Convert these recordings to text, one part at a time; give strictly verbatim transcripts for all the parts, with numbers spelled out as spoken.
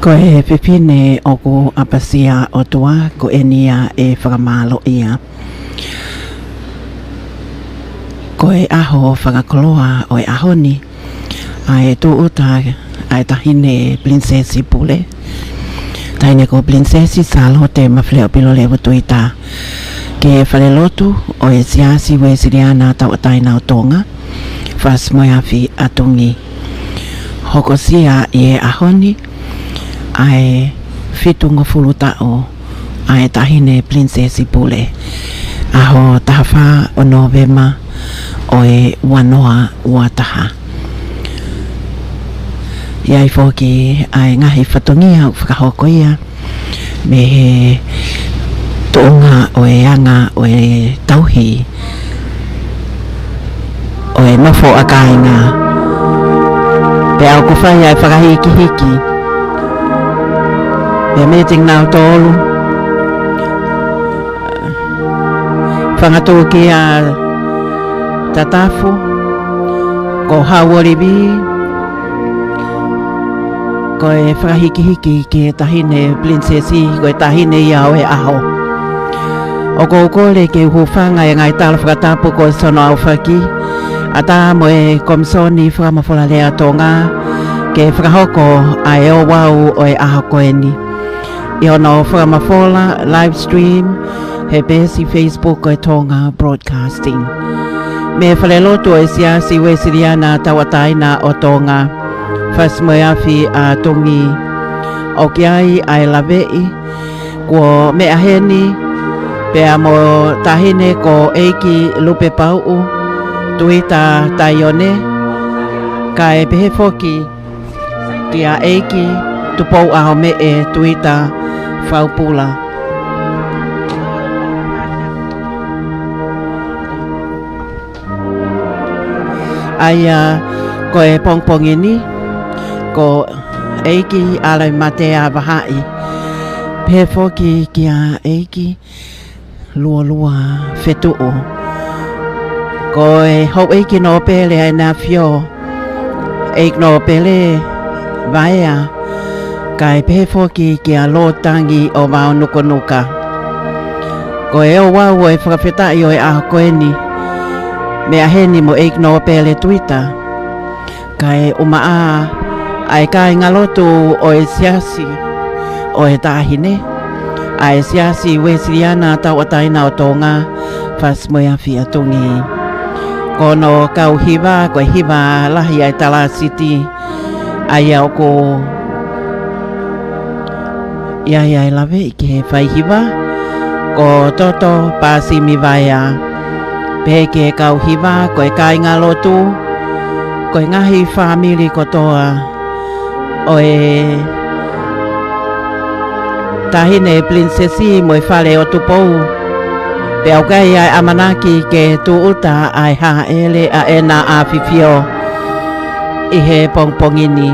Ko e fefine ʻoku ʻapasia ʻOtua, ko eni ia ʻe fakamālōʻia. Ko e ʻaho fakakoloa ʻo e ʻaho ni, ʻa e tūʻuta ʻa e Taʻahine Pilinisesi Pule, Taʻahine ko Pilinisesi Sālote Mafileʻo Pilolevu Tuita, ki he falelotu ʻo e Siasi Uēsiliana Tauʻatāina ʻo Tonga, Fasi Moheafi ʻa Tungi. Hokosia ʻi he ʻaho ni ʻa e fitungofulu taʻu ʻa e Taʻahine Pilinisesi Pule, ʻaho taha fā ʻo Nōvema ʻo e ua noa ua taha. ʻI ai foki ʻa e ngaahi fatongia ʻoku fakahoko ia mei he tuʻunga ʻo e anga ʻo e tauhi ʻo e nofo ʻa kāinga. Pea ʻoku fai ʻa e fakahikihiki pea meeting nautolu. Fanga tūkia Tatafu, ko Hauolivi, ko e fakahikihiki ki he Taʻahine Pilinisesi, ko e taʻahine ia ʻo e ʻaho. ʻOku ou kole ke u hūfanga he ngaahi tala fakatapu ko Sono ʻAufaki, ʻatā mo e Komisoni Fakamafola Lea Tonga, ke fakahoko ʻa e ouau ʻo e ʻaho ko eni ʻi hono fakamafola live stream he peesi Facebook ʻo e Tonga Broadcasting. Mei he falelotu ʻo e Siasi Uēsiliana Tauʻatāina ʻo Tonga, Fasi Moheafi ʻa Tungi, ʻoku ʻi ai ʻa e laveʻi kuo meʻa heni, pea mo Taʻahine ko ʻEiki Lupe Pauʻu Tuita Taione, kae pehē foki kia ʻEiki Tupou ʻAhomeʻe Tuita Faupula. ʻA ia ko e pongipongi ni, ko ʻEiki ʻAlai Matea Vahaʻi, pehē foki kia ʻEiki Luolua Fetuʻu. Ko e Houʻeiki Nōpele ʻa e ʻEne ʻAfio, ʻEiki Nōpele Vaea, kae pehē foki kia Lord Tangi ʻo Vaonukunuka. Ko e ouau ʻo e fakafetaʻi ʻo e ʻaho ko eni, meʻa heni mo ʻEiki Nōpele Tuita, kae ʻumaʻā ʻa e kāingalotu ʻo e Siasi ʻo e Taʻahine, ʻa e Siasi Uēsiliana Tauʻatāina ʻo Tonga, Fasi Moheafi ʻa Tungi. Ko hono kau hiva, ko e hiva lahi ʻa e Talāsiti, ʻa ia ʻoku ʻi ai ʻa e laveʻi ki he faihiva, ko Toto Pasimi Vaea. Pehē ki he kau hiva, ko e kāingalotu, ko e ngaahi fāmili kotoa ʻo e Taʻahine Pilinisesi mo e Fale ʻo Tupou. Pea ʻoku ʻi ai ʻa e ʻamanaki ke tūʻuta ʻa e hāʻele ʻa ʻEna ʻAfifio ʻi he pongipongi ni.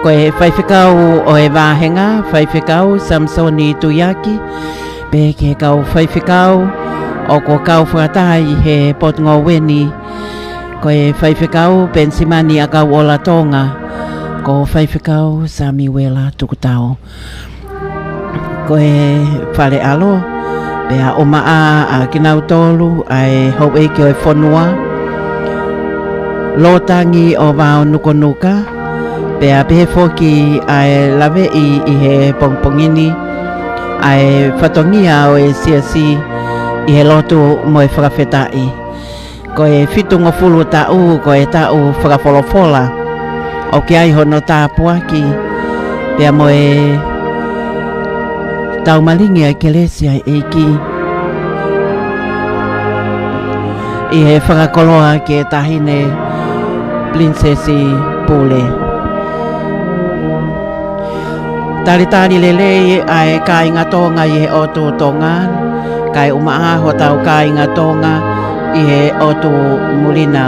Ko e faifekau ʻo e vāhenga, Faifekau Samisoni Tuiaki, pehē ki he kau faifekau ʻoku kau fakataha ʻi he potungāue ni, ko e Faifekau Penisimani ʻAkauʻola Tonga, ko Faifekau Samiuela Tukutau. Ko e Fale ʻAlo, pea ʻumaʻā ʻa kinautolu ʻa e houʻeiki ʻo e fonua, Lord Tangi ʻo Vaonukunuka, pea pehē foki ʻa e laveʻi ʻi he pongipongi ni, ʻa e fatongia ʻo e siasi ʻi he lotu mo e fakafetaʻi. Ko e fitungofulu taʻu, ko e taʻu fakafolofola. ʻOku ʻi ai hono tāpuaki, pea mo e taumalingi ʻa e kelesi ʻa e ʻEiki ʻi he fakakoloa ki he Taʻahine Pilinisesi Pule. Talitali lelei ʻa e kāinga Tonga ʻi he ʻotu Tonga, kae ʻumaʻā hotau kāinga Tonga ʻi he ʻotu muli na.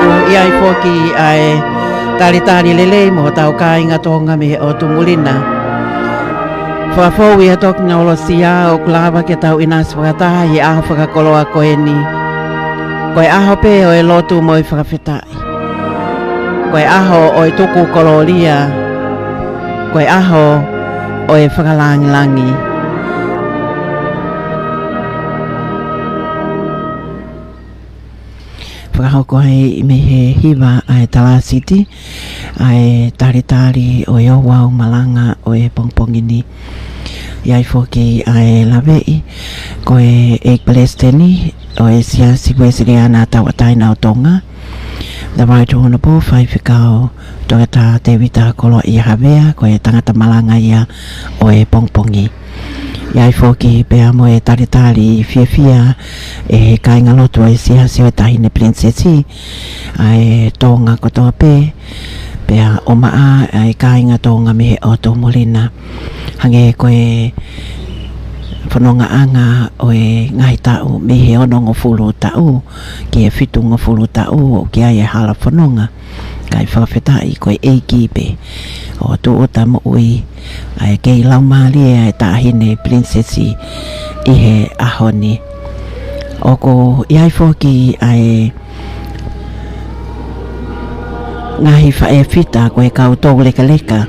ʻOku ʻi ai foki ʻa e talitali lelei mo hotau kāinga Tonga mei he ʻotu muli na. Fakafou ʻi he tekinolosia ʻoku lava ke tau ʻinasi fakataha ʻi he ʻaho fakakoloa ko eni. Ko e ʻaho pē ʻo e lotu mo e fakafetaʻi. Ko e ʻaho ʻo e tuku kolōlia. Ko e ʻaho ʻo e fakalāngilangi. Fakahoko ai mei he hiva ʻa e Talāsiti ʻa e talitali ʻo e ouau malanga ʻo e pongipongi ni. ʻI ai foki ʻa e laveʻi ko e ʻEiki Palesiteni ʻo e Siasi Uēsiliana Tauʻatāina ʻo Tonga, The Right Honourable Faifekau Toketā Tēvita Koloaʻia Havea, ko e tangata malanga ia ʻo e pongipongi. ʻI ai foki pea mo e talitali fiefia ʻe he kāingalotu ʻo e Siasi ʻo e Taʻahine Pilinisesi ʻa e Tonga kotoa pē, pea ʻomaʻa ʻa e kāinga Tonga mei he ʻotu muli na. Hangē ko e fonongaʻanga ʻo e ngaahi taʻu mei he onongofulu taʻu ki he fitungofulu taʻu ʻoku ʻi ai e hala fononga. Kae fakafetaʻi ko e ʻEiki pē ʻoku tūʻuta moʻui ʻa e kei laumālie ʻa e Taʻahine Pilinisesi ʻi he ʻaho ni. ʻOku ʻi ai foki ʻa e ngaahi faʻēfita ko e kau toulekeleka.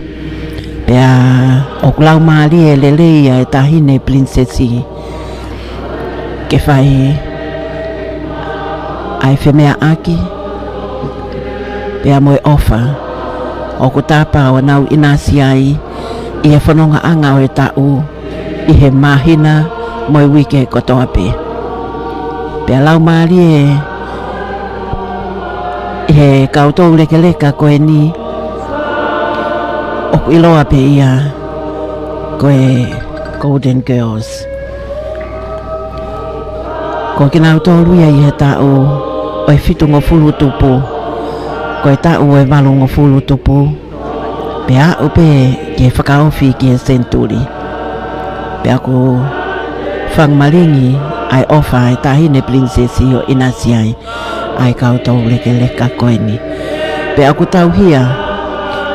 Pea ʻoku laumālie lelei ʻa e Taʻahine Pilinisesi ke fai ʻa e femeaʻaki pea mo e ʻofa ʻoku tapa ʻo nau ʻinasi ai ʻi he fonongaʻanga ʻo e taʻu, ʻi he māhina mo e uike kotoa pē. Pea laumālie ʻi he kau toulekeleka ko eni ʻoku ʻiloa pē ia ko e Golden Girls. Ko kinautolu ia ʻi he taʻu ʻo e fitungofulu tupu, ko e taʻu ʻo e valungofulu tupu, pea aʻu pē ki he fakaofi ki he senituli. Pea ʻoku fanga malingi ʻa e ʻofa ʻa e Taʻahine Pilinisesi ʻo ʻinasi ai ʻa e kau toulekeleka ko eni. Pea ʻoku tauhi ia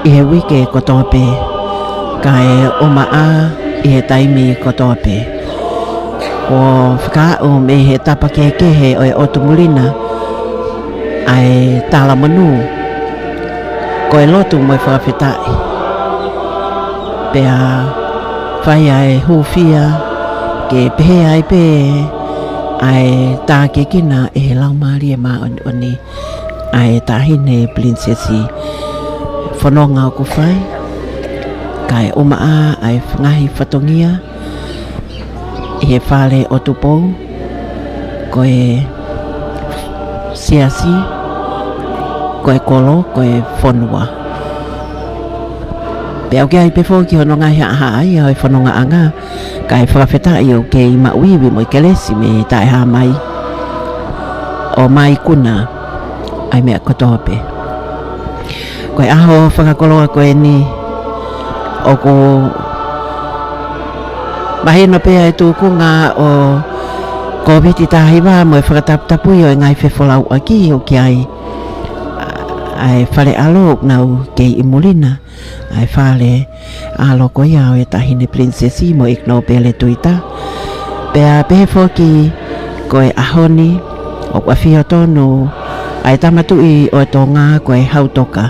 ʻi he uike kotoa pē, kae ʻomaʻa ʻi he taimi kotoa pē. Kuo fakaaʻu mei he tapa kehekehe ʻo e ʻotu muli na ʻa e talamonū, ko e lotu mo e fakafetaʻi. Pea fai ʻa e hūfia ke pehē ai pē ʻa e tākiekina ʻe he Laumālie Māʻoniʻoni ʻa e Taʻahine Pilinisesi. Fononga ʻoku fai, kae ʻomaʻa ʻa e ngaahi fatongia ʻi he fale ʻo Tupou, ko e siasi, ko e kolo, ko e fonua. Pea ʻoku ʻi ai pē foki hono ngaahi haʻahaʻa ia ʻo e fonongaʻanga, kae fakafetaʻi ʻoku kei maʻu ivi mo e kelesi mei Taʻehāmai ʻo maikuna ʻa e meʻa kotoa pē. Ko e ʻaho fakakoloa ko eni, ʻoku mahino pē ʻa e tūkunga ʻo Kōviti taha hiva mo e fakataputapui ʻo e ngaahi fefolauʻaki ʻoku ʻi ai ʻa e fale ʻalo ʻoku nau kei ʻi muli na, ʻa e fale ʻalo ko ia ʻo e Taʻahine Pilinisesi mo ʻEiki Nōpele Tuita. Pea pehē foki ko e ʻaho ni ʻoku ʻafio tonu ʻa e Tama Tuʻi ʻo Tonga ko e Hautoka.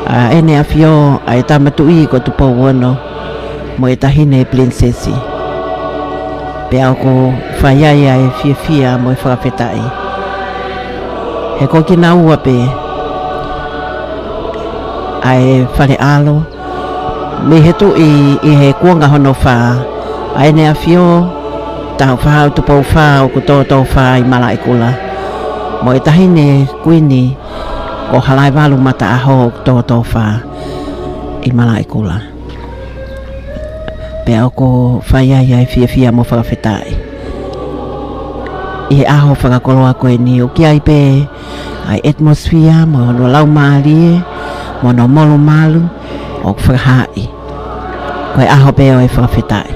ʻA ʻEne ʻAfio ʻa e Tama Tuʻi ko Tupou Ono mo e Taʻahine Pilinisesi. Pea ʻoku fai ai ʻa e fiefia mo e fakafetaʻi. He ko kinaua pē ʻa e fale ʻalo, mei he tuʻi ʻi he kuonga hono fā, ʻa ʻEne ʻAfio Tāufaʻāhau Tupou Fā ʻoku tōtōfā ʻi Malaʻekula, mo e Taʻahine Kuini ko Halaevalu Mataʻaho ʻoku tōtōfā ʻi Malaʻekula. Pea ʻoku fai ai ʻa e fiefia mo fakafetaʻi. ʻI he ʻaho fakakoloa ko eni ʻoku ʻi ai pē ʻa e atmosphere mo hono laumālie mo hono molumalu ʻoku fakahaaʻi ko e ʻaho pē ʻo e fakafetaʻi.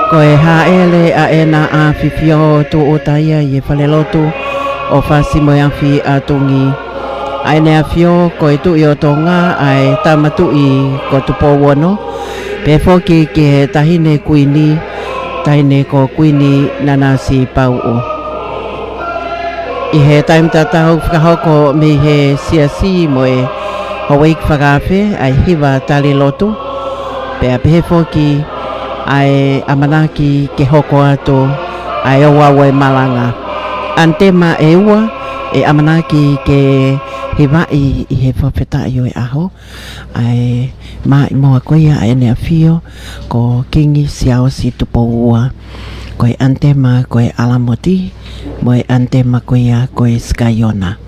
Ko e hāʻele ʻa ʻEna ʻAfifio, tūʻuta ia ʻi he falelotu ʻo Fasi mo e Afi ʻa Tungi. ʻA ʻEne ʻAfio ko e Tuʻi ʻo Tonga, ʻa e Tama Tuʻi ko Tupou Ono, pehē foki ki he Taʻahine Kuini, Taʻahine ko Kuini Nanasipauʻu. ʻI he taimi tatau, fakahoko mei he Siasi mo e houʻeiki fakaafe ʻa e hiva tali lotu, pea pehē foki ʻa e ʻamanaki ke hoko atu ʻa e ouau ʻo e malanga. ʻAnitema ʻe ua ʻe ʻamanaki ke hivaʻi ʻi he fakafetaʻi ʻo e ʻaho, ʻa e maʻimoa ko ia ʻa ʻEne ʻAfio ko Kingi Siaosi Tupou Ua. Ko e ʻanitema ko e ʻAlamoti, mo e ʻanitema ko ia ko e Sikaiona.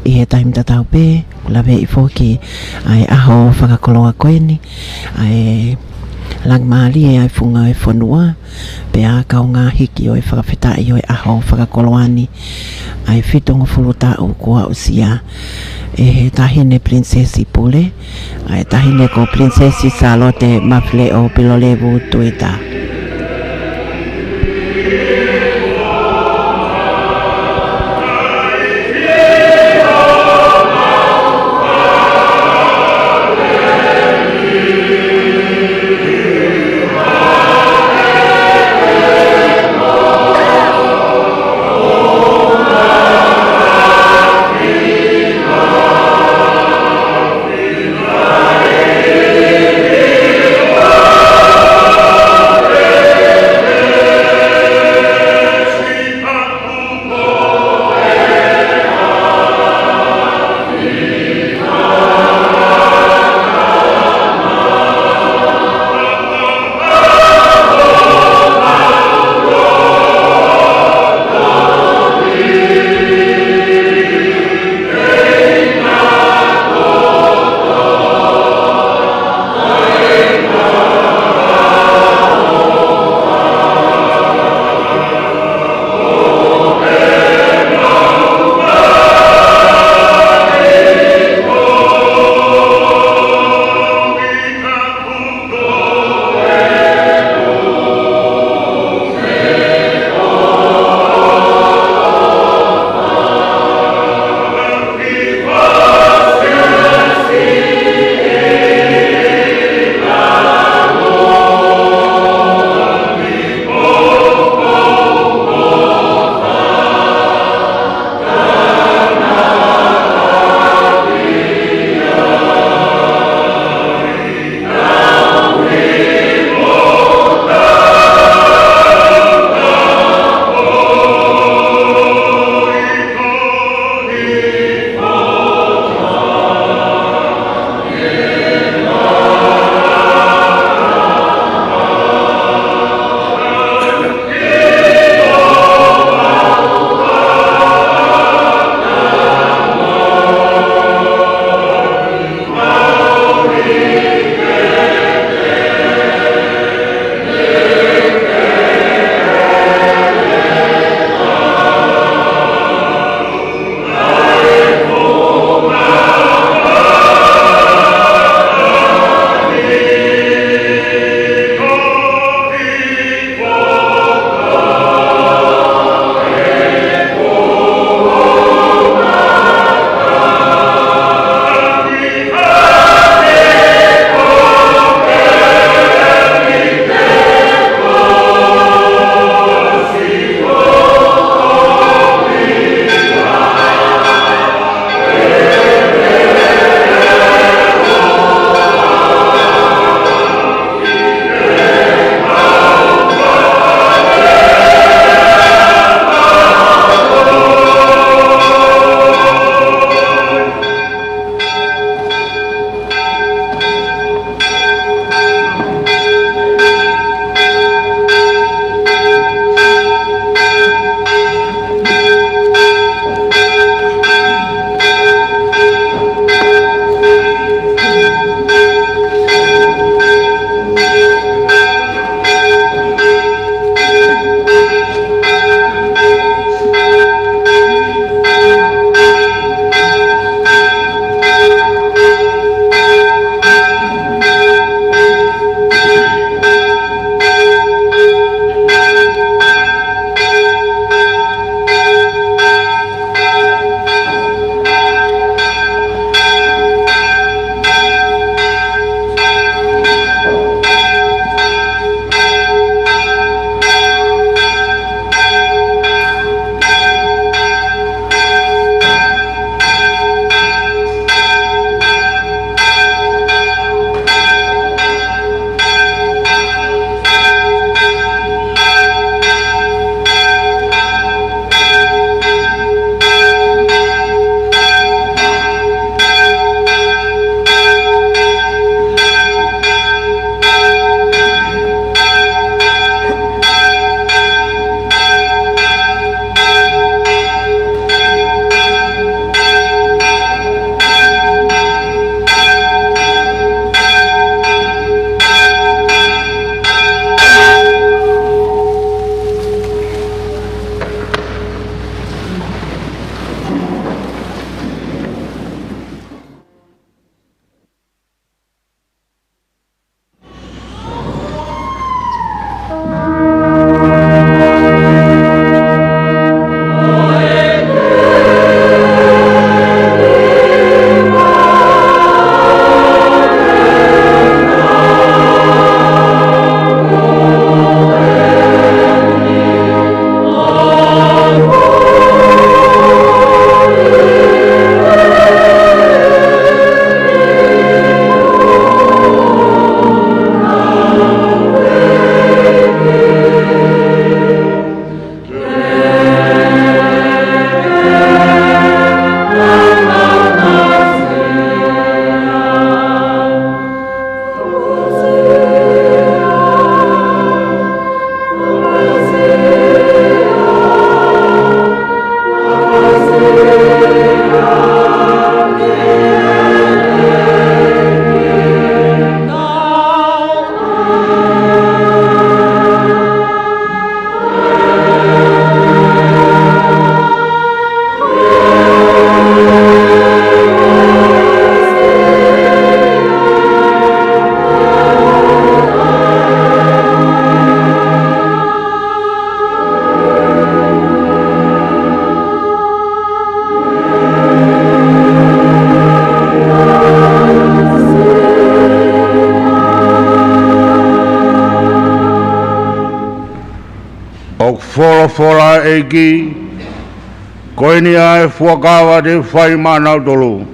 ʻI he taimi tatau pē, laveʻi foki ʻa e ʻaho fakakoloa ko eni, ʻa e langimalie ʻa e funga ʻo e fonua, pea kaungā hiki ʻo e fakafetaʻi ʻo e ʻaho fakakoloa ni, ʻa e fitungofulu taʻu kuo aʻusia ʻe he Taʻahine Pilinisesi Pule, ʻa e Taʻahine ko Pilinisesi Sālote Mafileʻo Pilolevu Tuita. ʻOku folofola ʻa e ʻEiki, ko eni ʻa e fuakava te u fai maʻanautolu.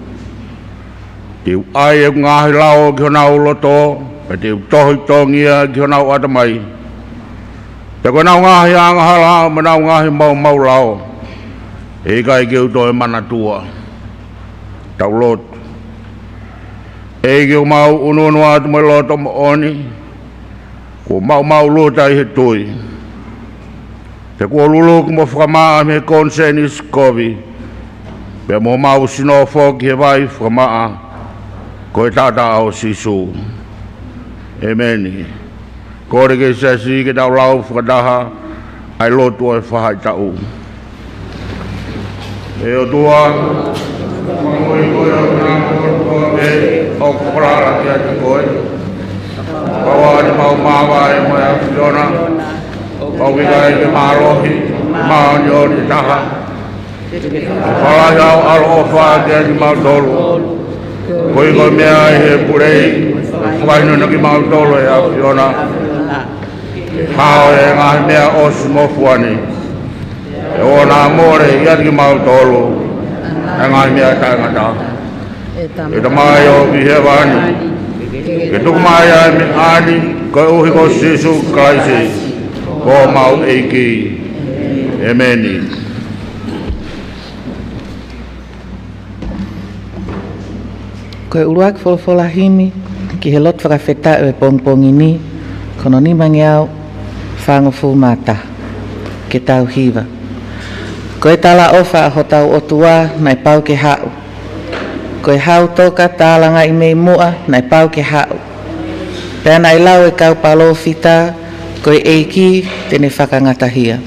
Te u ʻai ʻeku ngaahi lao ki honau loto, pea te u tohi tongi ia ki honau ʻatamai. Pea ko ʻenau ngaahi angahala mo ʻenau ngaahi maumau lao, ʻe ʻikai ke u toe manatua. Tau lotu. ʻEiki, ʻoku mau ʻunuʻunu atu mo e loto moʻoni, kuo mau maʻuluta ʻi he tui. Pea kuo luluku mo fakamaʻa mei he konisēnisi kovi, pea mo mau sino foki he vai fakamaʻa, ko e taʻataʻa ʻo Sīsū. ʻEmeni. Kole ki he siasi ke tau lau fakataha ʻa e lotu ʻo e faʻahitaʻu. ʻE ʻOtua, ʻoku mau ui koe ʻo nā koe koe ʻoku falala kiate koe. Kaua te mau māvae mo e ʻAfiona, ʻoku ʻikai ke mālohi, māʻoniʻoni taha. Falahi ʻa e ʻaloʻofa kiate kimautolu. Koeʻuhi ko e meʻa ʻi he pule, fakahinohino kimautolu ʻe he ʻAfiona. Hao e ngaahi meʻa ʻosi mofuani. ʻE ʻoua naʻa mole ʻiate kimautolu ʻa e ngaahi meʻa taʻengata. ʻE Tamai ʻoku ʻi hēvani, ke tuku mai ʻa e meʻa ni, koeʻuhi ko Sīsū Kalaisi, ko homau ʻEiki. ʻEmeni. Ko e ʻuluaki folofola himi ki he lotu fakafetaʻi ʻo e pongipongi ni, ko hono nimangeau fāngofulu mā taha. Ke tau hiva. Ko e talaʻofa ʻa hotau ʻOtua naʻe pau ke haʻu. Ko e hau toka tālangaʻi mei muʻa naʻe pau ke haʻu. Pea naʻe lau ʻe he kau palōfita, ko e ʻEiki te ne fakangatahia.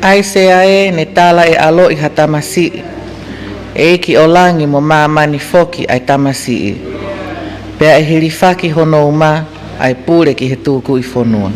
ʻAisea ē, naʻe tala ʻe ʻAlo ʻi ha tamasiʻi, ʻEiki ʻo langi mo māmani foki ʻa e tamasiʻi. Pea ʻe hilifaki hono uma ʻa e pule ki he tukuʻi fonua.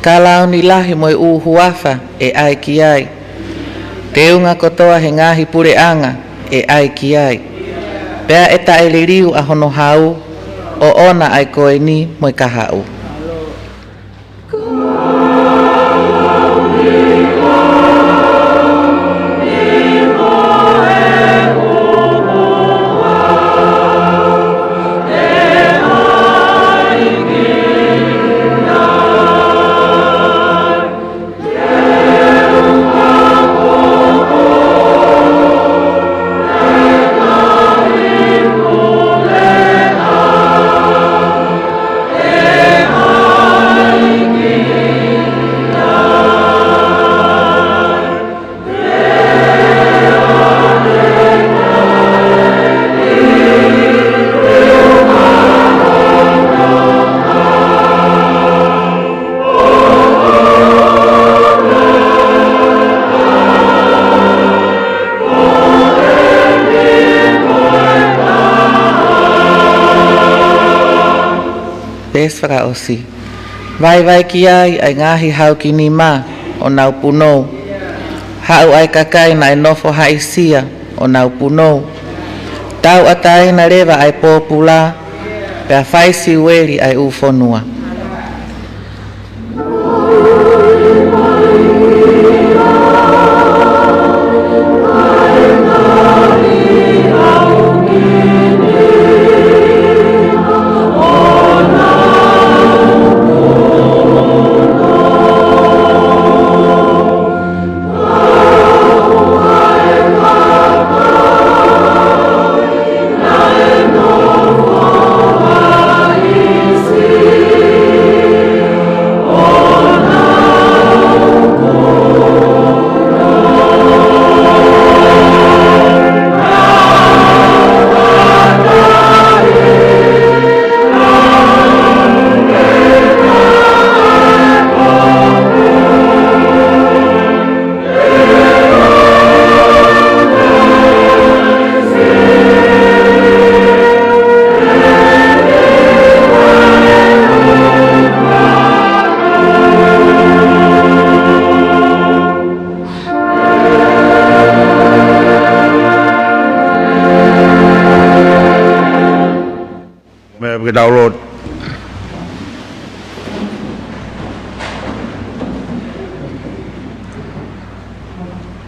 Kalauni lahi mo e ʻū huafa ʻe ʻai ki ai. Teunga kotoa he ngaahi puleʻanga ʻe ʻai ki ai. Pea ʻe taʻeliliu ʻa hono hau, ʻoʻona ʻa e ko eni mo e kahaʻu. Veesi fakaʻosi. Vaivai ki ai ʻa e ngaahi hau ki nima ʻo nau punou. Haʻu ʻa e kakai naʻe nofo haʻisia ʻo nau punou. Tauʻatāina leva ʻa e pōpula, pea fai siueli ʻa e ʻū fonua. Meʻa ke tau lotu.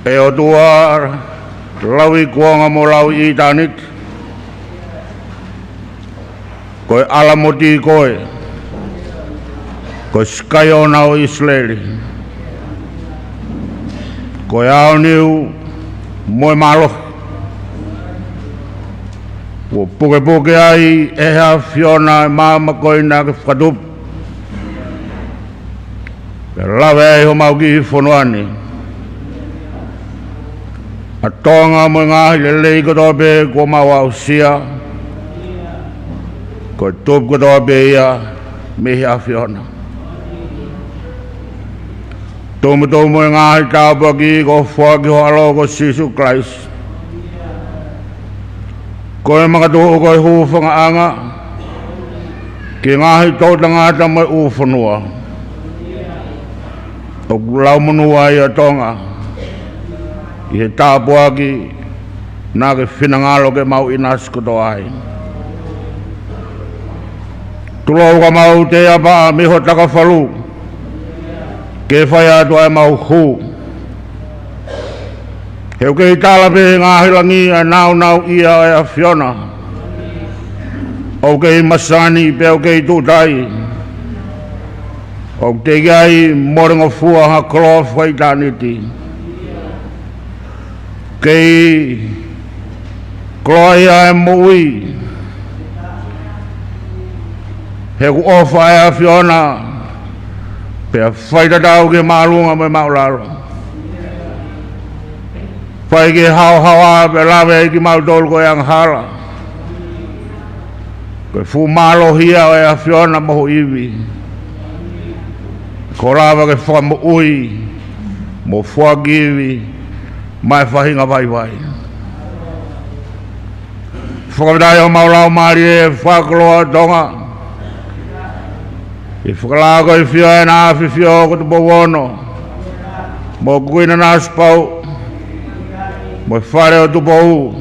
ʻE ʻOtua, lauikuonga mo lauʻitāniti, ko e ʻAlamoti koe, ko e Sikaiona ʻo ʻIsileli, ko e aoniu mo e mālohi, kuo pukepuke ai ʻe he ʻAfiona ʻa e maama ko ena ke fakatupu, pea lave ai homau kiʻi fonua ni, ʻa Tonga mo e ngaahi lelei kotoa pē kuo mau aʻusia, ko e tupu kotoa pē ia mei he ʻAfiona. Tumutumu mo e ngaahi tāpuaki kuo foaki ʻi ho ʻAlo ko Sīsū Kalaisi, ko e makatuʻu ko e hūfangaʻanga ki he ngaahi toʻutangata mo e ʻū fonua. ʻOku laumonū ai ʻa Tonga ʻi he tāpuaki naʻa ke finangalo ke mau ʻinasi kotoa ai. Tulou ka mau tēapaʻa mei ho takafalu ke fai atu ʻa ʻemau hū. He ʻoku kei tala pē ʻe he ngaahi langi ʻa e nāunauʻia ʻo e ʻAfiona. ʻOku kei masani pea ʻoku kei tuʻutai. ʻOku teʻeki ai molengofua ha koloa fakaʻitāniti. Kei koloaʻia ʻa e moʻui, he ʻoku ʻofa ʻa e ʻAfiona, pea faitatau ki he māʻolunga mo e māʻulalo. Fai ki he haohaoa pea lave ai kimautolu ko e angahala. Ko e fuʻu mālohi ia ʻo e ʻAfiona mo ho ivi, ko e lava ke fakamoʻui mo foaki ivi maʻa e faʻahinga vaivai. Fakafetaʻi homau laumālie, fakakoloa Tonga. ʻI he fakalāngilangiʻia ʻa e ʻAfio ko Tupou Ono, mo Kuini Nanasipauʻu, mo e Fale ʻo Tupou.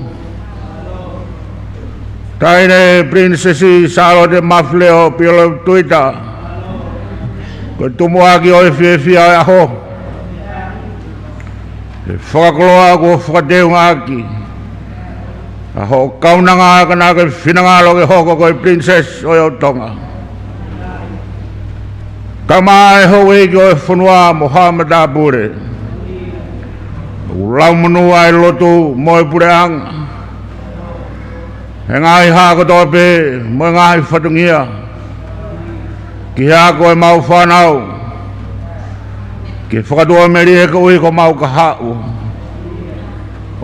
Taʻahine Pilinisesi Sālote Mafileʻo Pilolevu Tuita, ko e tumuʻaki ʻo e fiefia ʻo e ʻaho. ʻE fakakoloa kuo fakateungaʻaki ʻa hoʻo kaunanga ka naʻa ke finangalo ke hoko ko e Pilinisesi ʻo e ʻOtu Tonga. Kae ʻumaʻā e houʻeiki ʻo e fonua mo haʻa matāpule. ʻOku laumonū ʻa e lotu mo e puleʻanga, he ngaahi haʻa kotoa pē mo e ngaahi fatongia, ki he ako ʻemau fānau, ki he fakatuʻamelie koeʻuhi ko homau kahaʻu,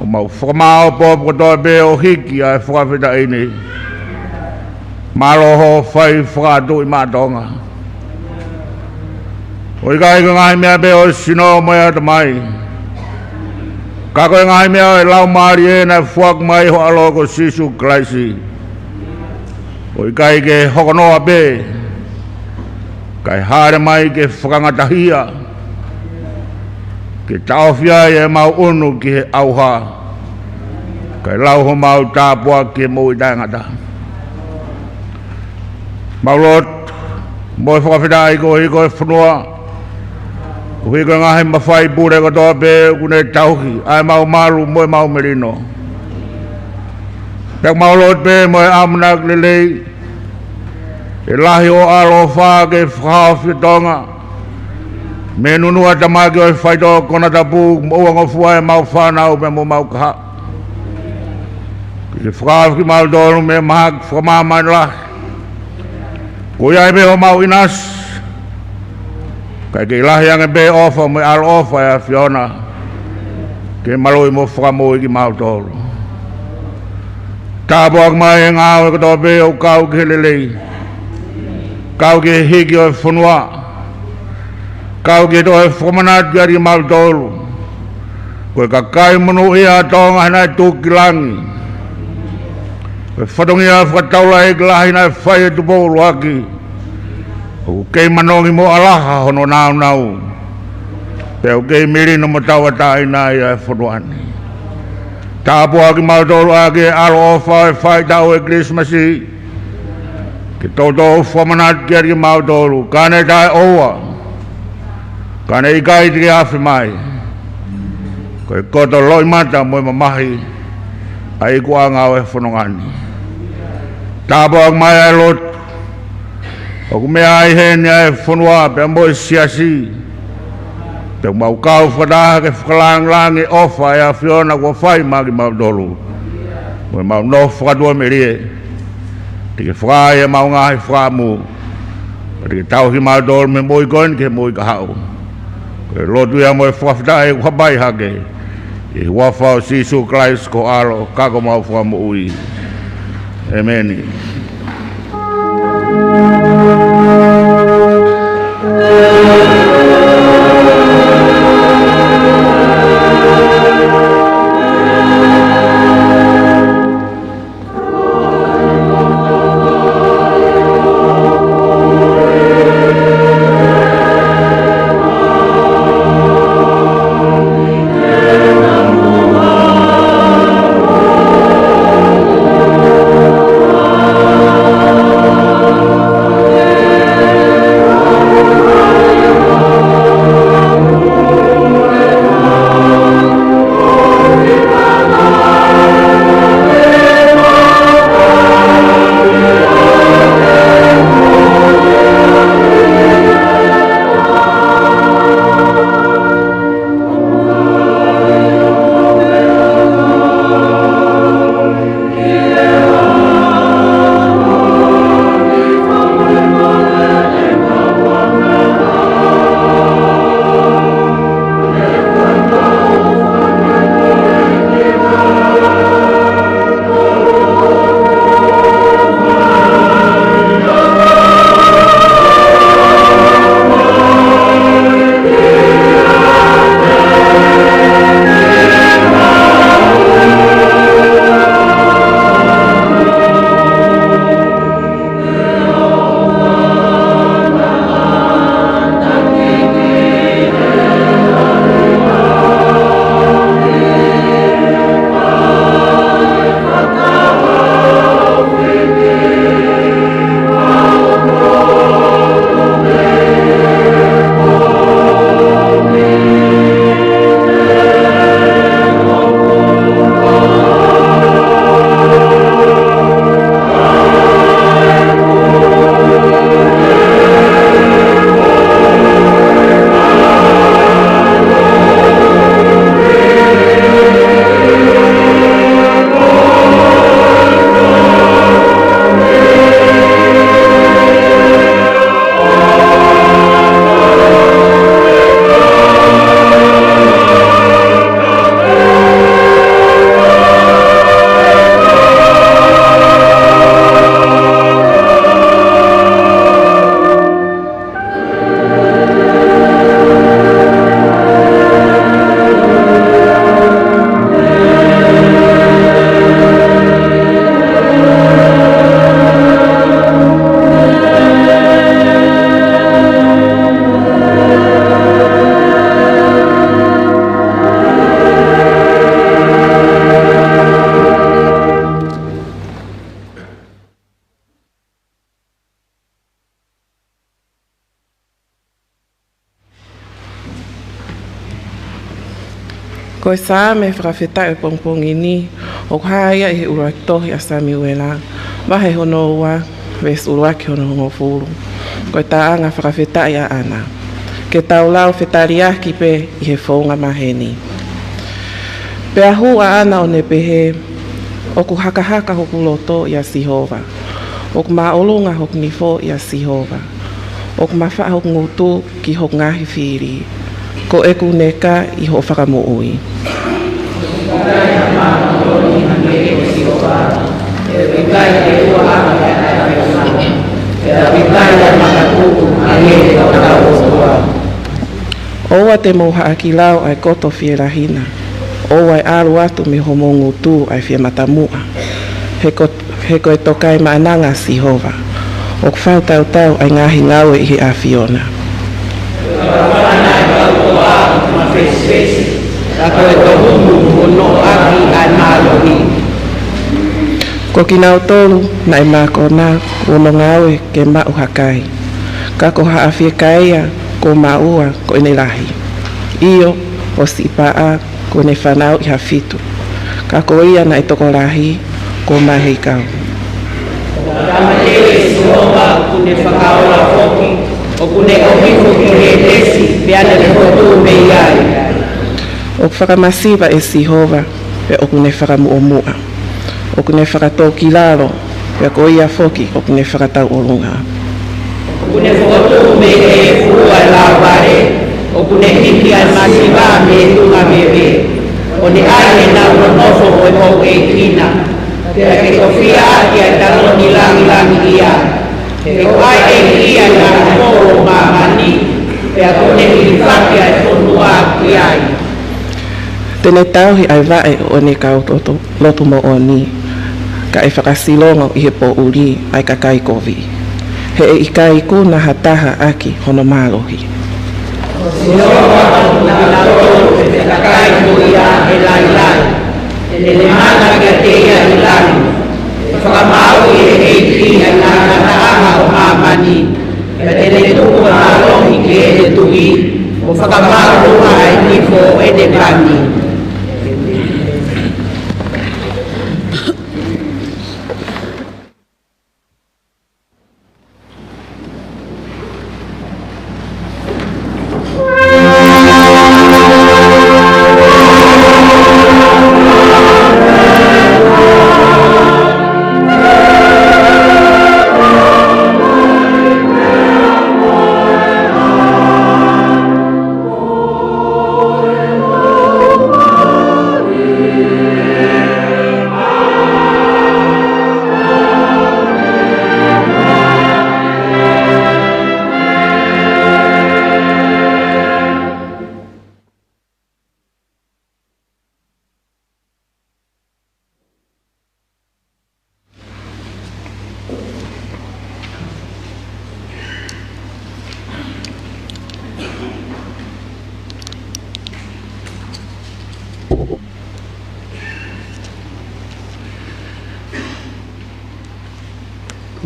ʻo mau fakamāʻopoʻopo kotoa pē ʻo hiki ʻa e fakafetaʻi ni. Mālō hoʻo fai fakaʻatuʻi maʻa Tonga. ʻOku ʻikai ko e ngaahi meʻa pē ʻo e sino mo e ʻatamai, ka ko e ngaahi meʻa ʻo e Laumālie naʻe foaki mai ʻi ho ʻAlo ko Sīsū Kalaisi. ʻOku ʻikai ke hoko noa pē, kae hāʻele mai ke fakangatahia, ke taʻofi ai ʻemau ʻunu ki he ʻauha, kae lau homau tāpuaki ki he moʻui taʻengata. Mau lotu mo e fakafetaʻi koeʻuhi ko e fonua, koeʻuhi ko e ngaahi mafai pule kotoa pē ʻoku ne tauhi ʻa ʻemau malu mo ʻemau melino. Pea mau lotu pē mo e ʻamanaki lelei, ʻe lahi hoʻo ʻaloʻofa ke fakahaofi ʻa Tonga mei he nunuʻa tamaki ʻo e faitoʻo konatapu, mo ʻuangofua ʻemau fānau pea mo ʻemau kahaʻu. Ke fakahaofi kimautolu mei he mahaki fakamāmani lahi. Ko ia ai pē homau ʻinasi, kae kei lahi ange pē ʻofa mo e ʻaloʻofa ʻa e ʻAfiona ke maluʻi mo fakamoʻui kimautolu. Tāpuaki mai e ngāue kotoa pē ʻoku kau ki he lelei, kau ki he hiki ʻo e fonua, kau ki he toe fakamanatu kiate kimautolu ko e kakai monūʻia ʻa Tonga he naʻe tuku ki langi. Ko e fatongia fakataulaʻeiki lahi naʻe fai ʻe Tupou ʻUluaki, ʻoku kei manongi mo ʻalaha hono nāunau, pea ʻoku kei melino mo tauʻatāina ai ʻa e fonua ni. Tāpuaki kimautolu ʻaki e ʻaloʻofa ʻo e faʻahitaʻu ʻo e Kilisimasi, ke toutou fakamanatu kiate kimautolu, ka ne taʻeʻoua, ka ne ʻikai te ke afe mai, ko e koto loʻimata mo e mamahi ʻa e ikuʻanga ʻo e fononga ni. Tāpuaki mai ʻa e lotu ʻoku meʻa ai heni ʻa e fonua pea mo e siasi, pea mau kau fakataha ke fakalāngilangi e ʻofa ʻa e ʻAfiona kuo fai maʻa kimautolu mo ʻemau nofo fakatuʻamelie. Te ke fakaai ʻemau ngaahi fakaʻamu, pea te ke tauhi kimautolu mei he moʻui ko eni ki he moʻui kahaʻu. Ko e lotu ia mo e fakafetaʻi ʻoku hapai hake ʻi he huafa ʻo Sīsū Kalaisi ko ho ʻAlo ka ko homau Fakamoʻui. ʻEmeni. Ko e Saame fakafetaʻi ʻo e pongipongi ni, ʻoku hā ia ʻi he ʻuluaki tohi ʻa Samiuela, vahe hono ua, veesi ʻuluaki ki hono hongofulu. Ko e taʻanga fakafetaʻi ʻaʻana. Ke tau lau fetaliaki pē ʻi he founga maheni. Pea hū ʻaʻana ʻo ne pehē, ʻOku hakahaka hoku loto ʻia Sihova. ʻOku māʻolunga hoku nifo ʻia Sihova. ʻOku mafaʻa hoku ngutu ki hoku ngaahi fili. Ko ʻeku neka ʻi hoʻo fakamoʻui. ʻOua te mou haʻaki lau ʻa e koto fielahi na. ʻOua ʻe ʻalu atu mei homou ngutu ʻa e fie matamuʻa. He ko, he ko e toka ʻi maʻananga ʻa Sihova. ʻOku fakatautau ʻa e ngaahi ngāue ʻi he ʻAfiona. Ka ko e tohumu ʻoku noʻo ʻaki ʻa e mālohi. Ko kinautolu naʻe mākona ʻoku nau ngāue ke maʻu ha kai. Ka ko haʻa fiekaia kuo maʻua ko ʻene lahi. ʻIo, ʻo siʻi paʻa kuo ne fanauʻi ha fitu. Ka ko ia naʻe tokolahi kuo maheikau. Tamateʻi ʻe Sihova ʻoku ne fakaola foki, ʻoku ne ʻohifo ki Hētesi, pea ne fokotuʻu mei ai. ʻOku fakamasiva ʻe Sihova, pea ʻoku ne fakamuʻomuʻa. ʻOku ne fakatōkilalo, pea ko ia foki ʻoku ne fakatauʻolunga. ʻOku ne fokotuʻu mei he efu ʻa e lāvale, ʻoku ne hiki ʻa e masiva mei he tuʻunga veve. ʻO ne ʻai ʻenau nonofo ʻo e houʻeiki na, pea ke tofiʻa ʻaki ʻa e taloni langilangiʻia. He ko ʻeku ʻEiki ʻa e ngaahi pō ʻo māmani, pea kuo ne hilifaki ʻa e fonua ki ai. Te ne tauhi ʻa e vaʻe ʻo ʻene kau lotu, lotu moʻoni, ka ʻe fakasilongo ʻi he poʻuli ʻa e kakai kovi. He ʻe ʻikai ikuna ha taha ʻaki hono mālohi. Sihova ʻoku ne tauhi ʻa e kakai ko ia he lailai. Te ne mana kiate ia ʻi langi. ʻE fakamāuʻi ʻe he ʻEiki ʻa e ngataʻanga ʻo māmani. Pea te ne tuku ʻa e mālohi ki heʻene tuʻi, ʻo fakamāuʻi ʻa e nifo ʻo ʻene pani.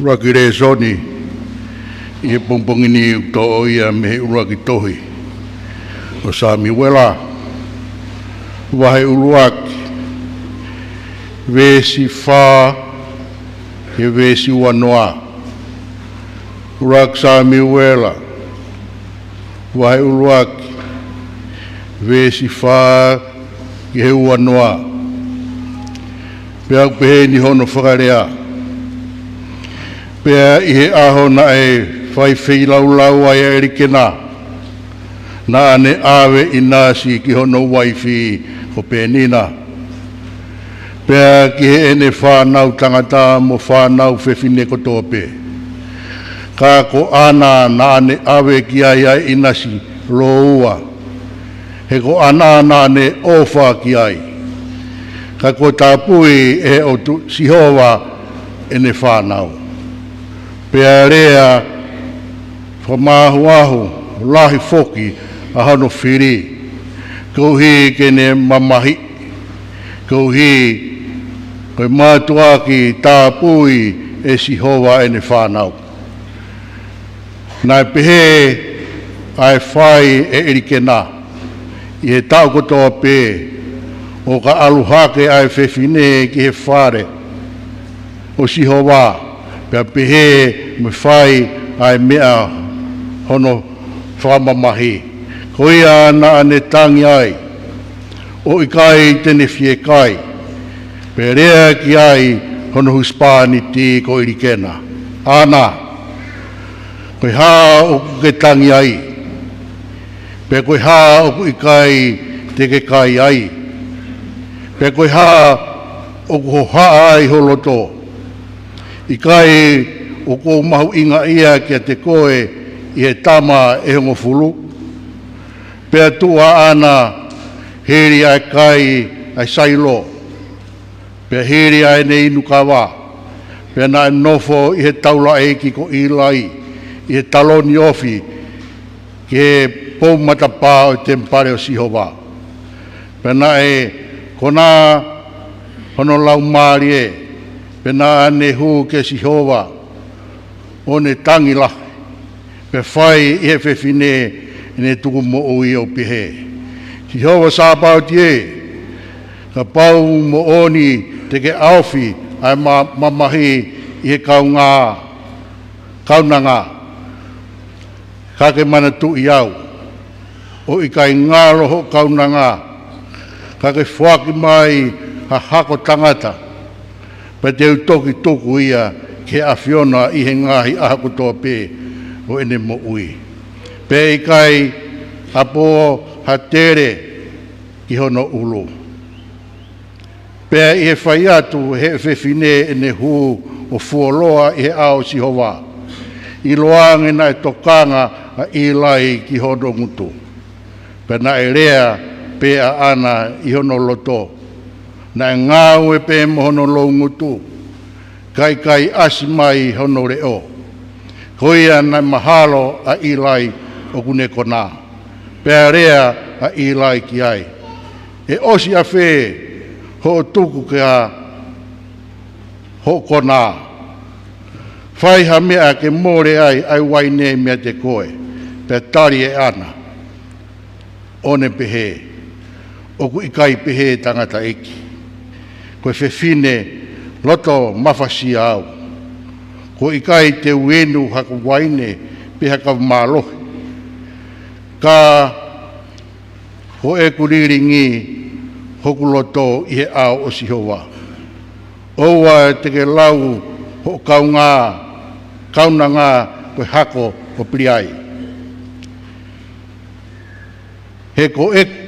ʻUluaki lēsoni ʻi he pongipongi ni ʻoku toʻo ia mei he ʻuluaki tohi ʻo Samiuela, vahe ʻuluaki, veesi fā ki he veesi uanoa. ʻUluaki Samiuela, vahe ʻuluaki, veesi fā ki he uanoa. Pea ʻoku pehē ni hono fakalea. Pea ʻi he ʻaho naʻe fai feilaulau ai ʻa ʻElikena, naʻa ne ʻave ʻa ʻInasi ki hono uaifi ko Penina, pea ki heʻene fānau tangata mo fānau fefine kotoa pē. Ka ko ʻAna naʻa ne ʻave ki ai ʻa ʻInasi lōua, he ko ʻAna naʻa ne ʻofa ki ai. Ka kuo tāpui ʻe he ʻOtua Sihova ʻene fānau. Pea lea fakamāhuahu lahi foki ʻa hono fili, koeʻuhi ke ne mamahiʻi, koeʻuhi ko e mātuʻaki tāpui ʻe Sihova ʻene fānau. Naʻe pehē ʻa e fai ʻe ʻElikena ʻi he taʻu kotoa pē ʻo ka ʻalu hake ʻa e fefine ki he fale ʻo Sihova, pea pehē mo e fai ʻa e meʻa hono fakamamahi, ko ia naʻa ne tangi ai, ʻo ʻikai te ne fiekaia, pea lea ki ai hono husepāniti ko ʻIlikena, ʻĀna, ko e hā ʻoku ke tangi ai? Pea ko e hā ʻoku ʻikai te ke kai ai? Pea ko e hā ʻoku hohaʻa ai ho loto? ʻIkai ʻoku ou mahuʻingaʻia kiate koe ʻi he tama ʻe hongofulu? Pea tuʻu ʻa ʻĀna hili ʻa e kai ʻa e sailo, pea hili ʻa ʻene inu kava, pea naʻe nofo ʻi he taulaʻeiki ko ʻIlai ʻi he taloni ofi ki he pou matapā ʻo e temipale ʻo Sihova. Pea naʻe konā hono laumālie, pea naʻa ne hū kia Sihova, ʻo ne tangi lahi, pea fai ʻi he fefine ʻene tukumoʻui ʻo pehē, Sihova Sāpaoti ē, kapau moʻoni te ke ʻaofi ʻa e ma-, mamahi ʻi he kaungā, kaunanga, ka ke manatuʻi au, ʻo ʻikai ngalo hoʻo kaunanga, ka ke foaki mai ha hako tangata, pea te u toki tuku ia ki he ʻAfiona ʻi he ngaahi ʻaho kotoa pē ʻo ʻene moʻui, pea ʻe ʻikai ʻapō ha tele ki hono ʻulu. Pea ʻi he fai atu ʻe he fefine ʻene hū ʻo fuoloa ʻi he ʻao ʻo Sihova, ʻiloange naʻe tokanga ʻa ʻIlai ki hono ngutu. Pea naʻe lea pē ʻa ʻĀna ʻi hono loto, naʻe ngāue pē mo hono loungutu, ka ʻikai ʻasi mai hono leʻo. Ko ia naʻe mahalo ʻa ʻIlai ʻoku ne konā. Pea lea ʻa ʻIlai ki ai, ʻE ʻosi ʻafē hoʻo tuku kia hoʻo konā? Fai ha meʻa ke mole ai ʻa e uaine meiate koe. Pea tali ʻe ʻĀna, ʻo ne pehē, ʻOku ʻikai pehē tangataʻeiki, ko e fefine loto mafasia au. Kuo ʻikai te u inu ha kau uaine pe ha kau mālohi, ka ko ʻeku lilingi hoku loto ʻi he ʻao ʻo Sihova. ʻOua te ke lau hoʻo kaungā, kaunanga ko e hako ʻo pili ai. He ko ʻeku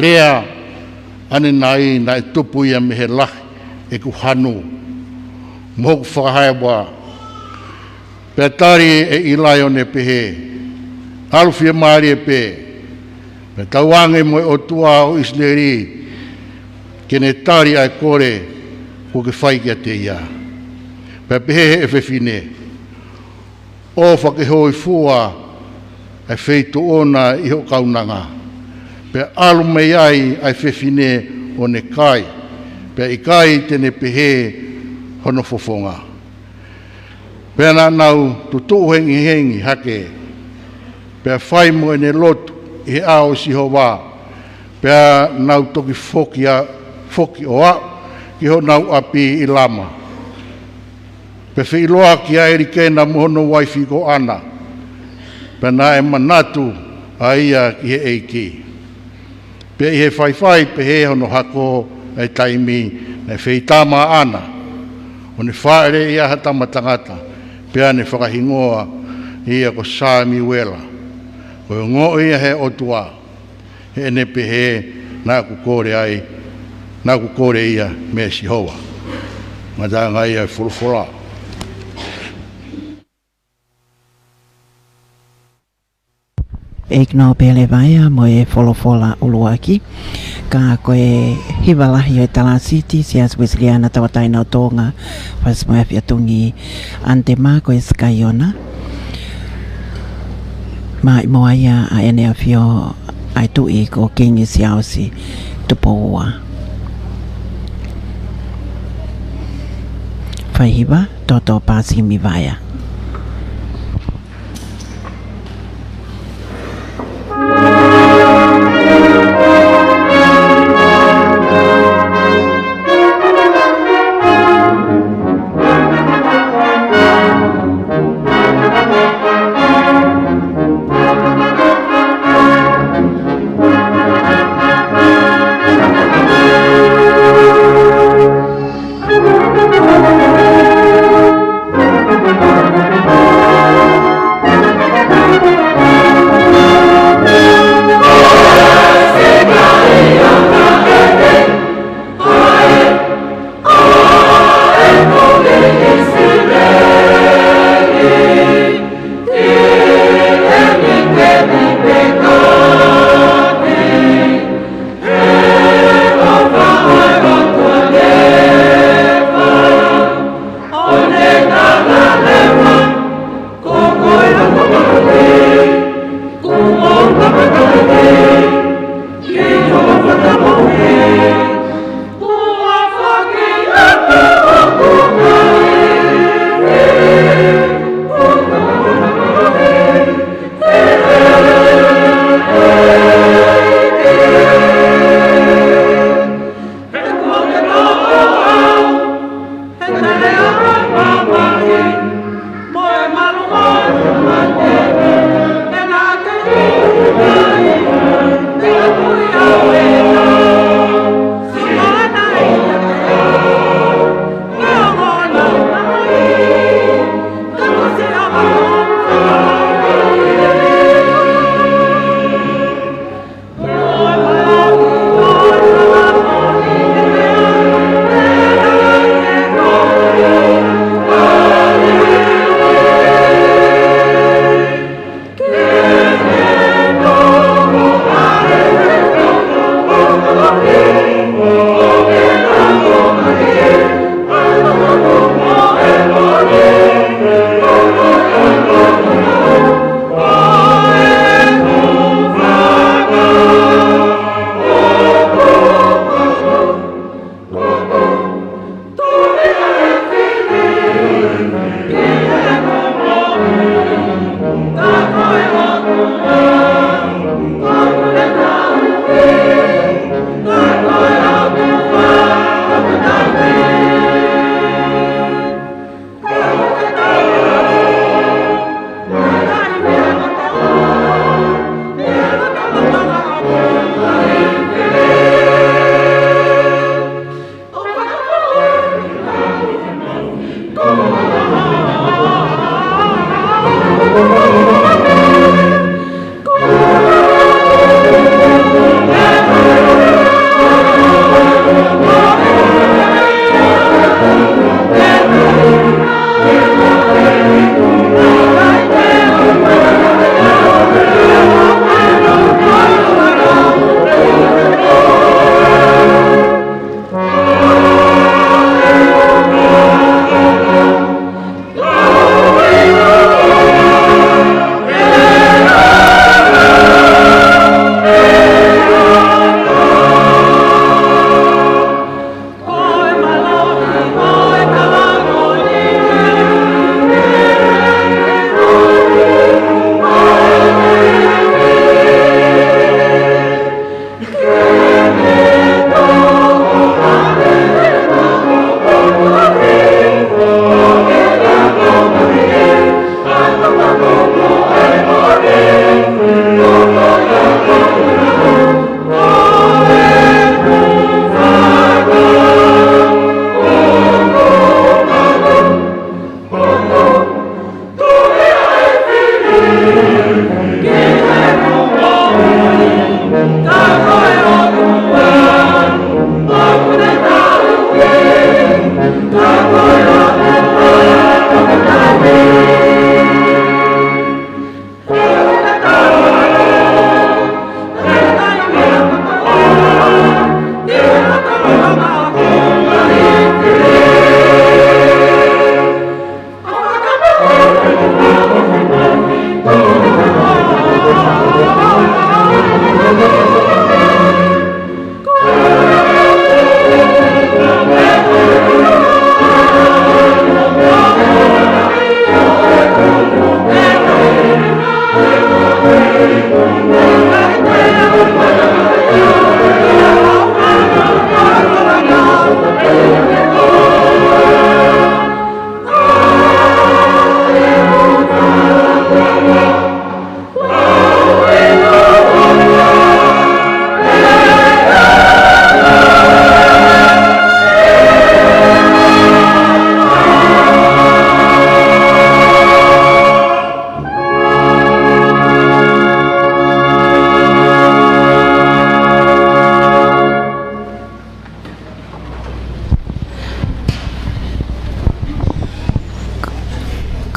lea ʻanenai naʻe tupu ia mei he lahi ʻeku hanu mo hoku fakahaeua. Pea tali ʻe ʻIlai ʻo ne pehē, ʻAlu fiemālie pē, pea tauange mo e ʻOtua ʻo ʻIsileli ke ne tali ʻa e kole kuo ke fai kiate ia. Pea pehē ʻe he fefine, ʻOfa ke hōifua ʻa e feituʻu na ʻi hoʻo kaunanga. Pea ʻalu mei ai ʻa e fefine ʻo ne kai, pea ʻikai te ne pehē hono fofonga. Pea naʻa nau tutuʻu hengihengi hake, pea fai mo ʻene lotu ʻi he ʻao ʻo Sihova, pea nau toki foki ʻa, foki ʻo aʻu ki honau ʻapi ʻi Lama. Pea feʻiloaki ʻa ʻElikena mo hono uaifi ko ʻĀna, pea naʻe manatu ʻa ia ki he ʻEiki. Pea ʻi he faifai pehē hono hako ʻa e taimi, naʻe feitama ʻa ʻĀna, ʻo ne fāʻeleʻi ʻa ha tama tangata, pea ne fakahingoa ia ko Samiuela, ko e ongoʻi ia ʻe he ʻOtua, heʻene pehē, Naʻa ku kole ai, naʻa ku kole ia meia Sihova. Ngataʻanga ia e folofola. ʻEiki Nōpele Vaea mo e folofola ʻuluaki. Ka ko e hiva lahi ʻo e Talāsiti Siasi Uēsiliana Tauʻatāina ʻo Tonga, Fasi mo e Afiatungi, ʻAnitema ko e Sikaiona. Mai mo ia ʻa ʻEne ʻAfio ʻa e Tuʻi ko Kingi Siaosi Tupou Ua. Faihiva, Toto Pasimi Vaea.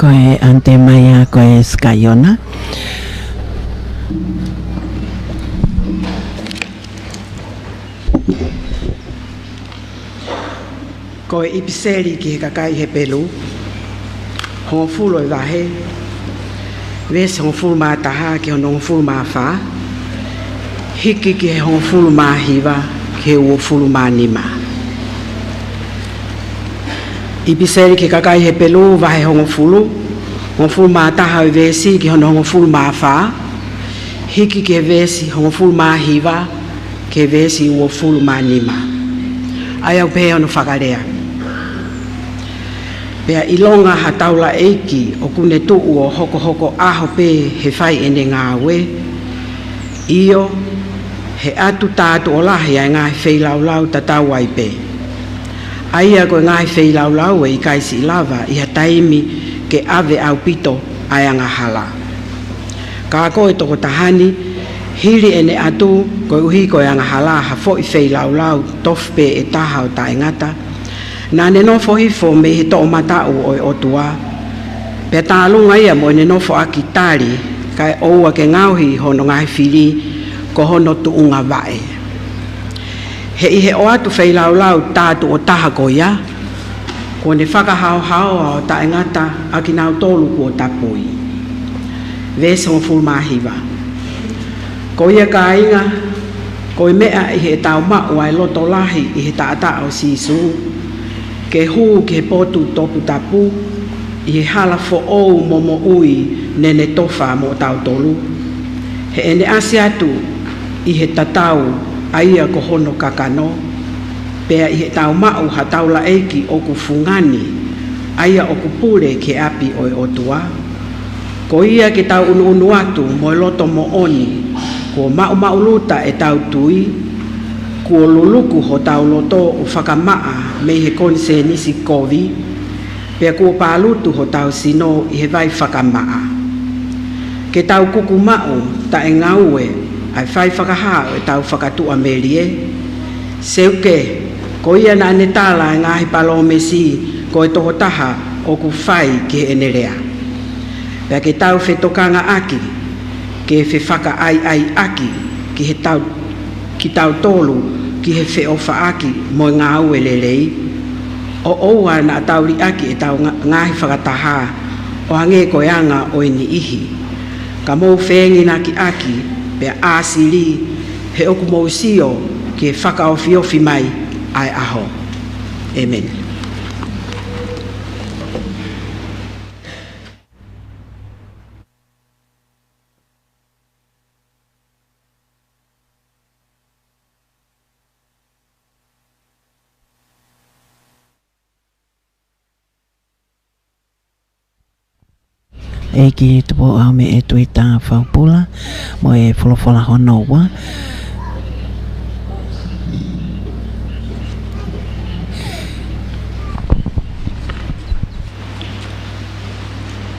Ko e ʻAnitemaia, ko e Sikaiona. Ko e ʻipiseli ki he kakai Hepelū, hongofulu ʻo e vahe, veesi hongofulu mā taha ki hono hongofulu mā fā, hiki ki he hongofulu mā hiva ki he uofulu mā nima. ʻIpiseli ki he kakai Hepelū, vahe hongofulu, hongofulu mā taha ʻo e veesi ki hono hongofulu mā fā, hiki ki he veesi hongofulu mā hiva ki he veesi uofulu mā nima. ʻA ia ʻoku pehē hono fakalea: Pea ʻilonga ha taulaʻeiki ʻoku ne tuʻu ʻo hokohoko ʻaho pē he fai ʻene ngāue, ʻio, he ʻatu tātuʻo lahi ʻa e ngaahi feilaulau tatau ai pē, ʻa ia ko e ngaahi feilaulau ʻe ʻikai siʻi lava ʻi ha taimi ke ʻave ʻaupito ʻa e angahala. Ka ko e tokotaha ni, hili ʻene ʻatu, koeʻuhi ko e angahala, ha foʻi feilaulau tofu pē ʻe taha ʻo taʻengata, naʻa ne nofo hifo mei he toʻomataʻu ʻo e ʻOtua, pea tālunga ia mo ʻene nofoʻaki tali, kae ʻoua ke ngaohi hono ngaahi fili ko hono tuʻunga vaʻe. He ʻi he ʻoatu feilaulau tātuʻo taha ko ia, kuo ne fakahaohaoa ʻo taʻengata ʻa kinautolu kuo tapui. Veesi hongofulu mā hiva. Ko ia kāinga, ko e meʻa ʻi heʻetau maʻu ʻa e loto lahi ʻi he taʻataʻa ʻo Sīsū, ke hū ki he potu toputapu, ʻi he hala foʻou mo moʻui ne ne tofa moʻotautolu, heʻene ʻasi atu ʻi he tatau ʻa ia ko hono kakano, pea ʻi heʻetau maʻu ha taulaʻeiki ʻoku fungani, ʻa ia ʻoku pule ki he ʻapi ʻo e ʻOtua. Ko ia ke tau ʻunuʻunu atu mo e loto moʻoni, kuo maʻumaʻuluta ʻetau tui, kuo luluku hotau loto ʻo fakamaʻa mei he konisēnisi kovi, pea kuo pālutu hotau sino ʻi he vai fakamaʻa. Ke tau kuku maʻu taʻengaue ʻa e fai fakahā ʻo ʻetau fakatuʻamelie. Seuke, ko ia naʻa ne tala ʻa e ngaahi palōmesi, ko e tokotaha ʻoku fai ki heʻene lea. Pea ke tau fetokangaʻaki, ke fefakaʻaiʻaiʻaki ki he tau, kitautolu ki he feʻofaʻaki mo e ngāue lelei, ʻo ʻoua naʻa tau liʻaki ʻetau nga-, ngaahi fakataha, ʻo hangē ko e anga ʻo e niʻihi. Ka mou fenginakiʻaki, pea ʻāsili, he ʻoku mou sio ki he fakaofiofi mai ʻa e ʻaho. ʻĒmeni. ʻEiki Tupou, ʻomi e tui tā faupula mo e folofola hono ua.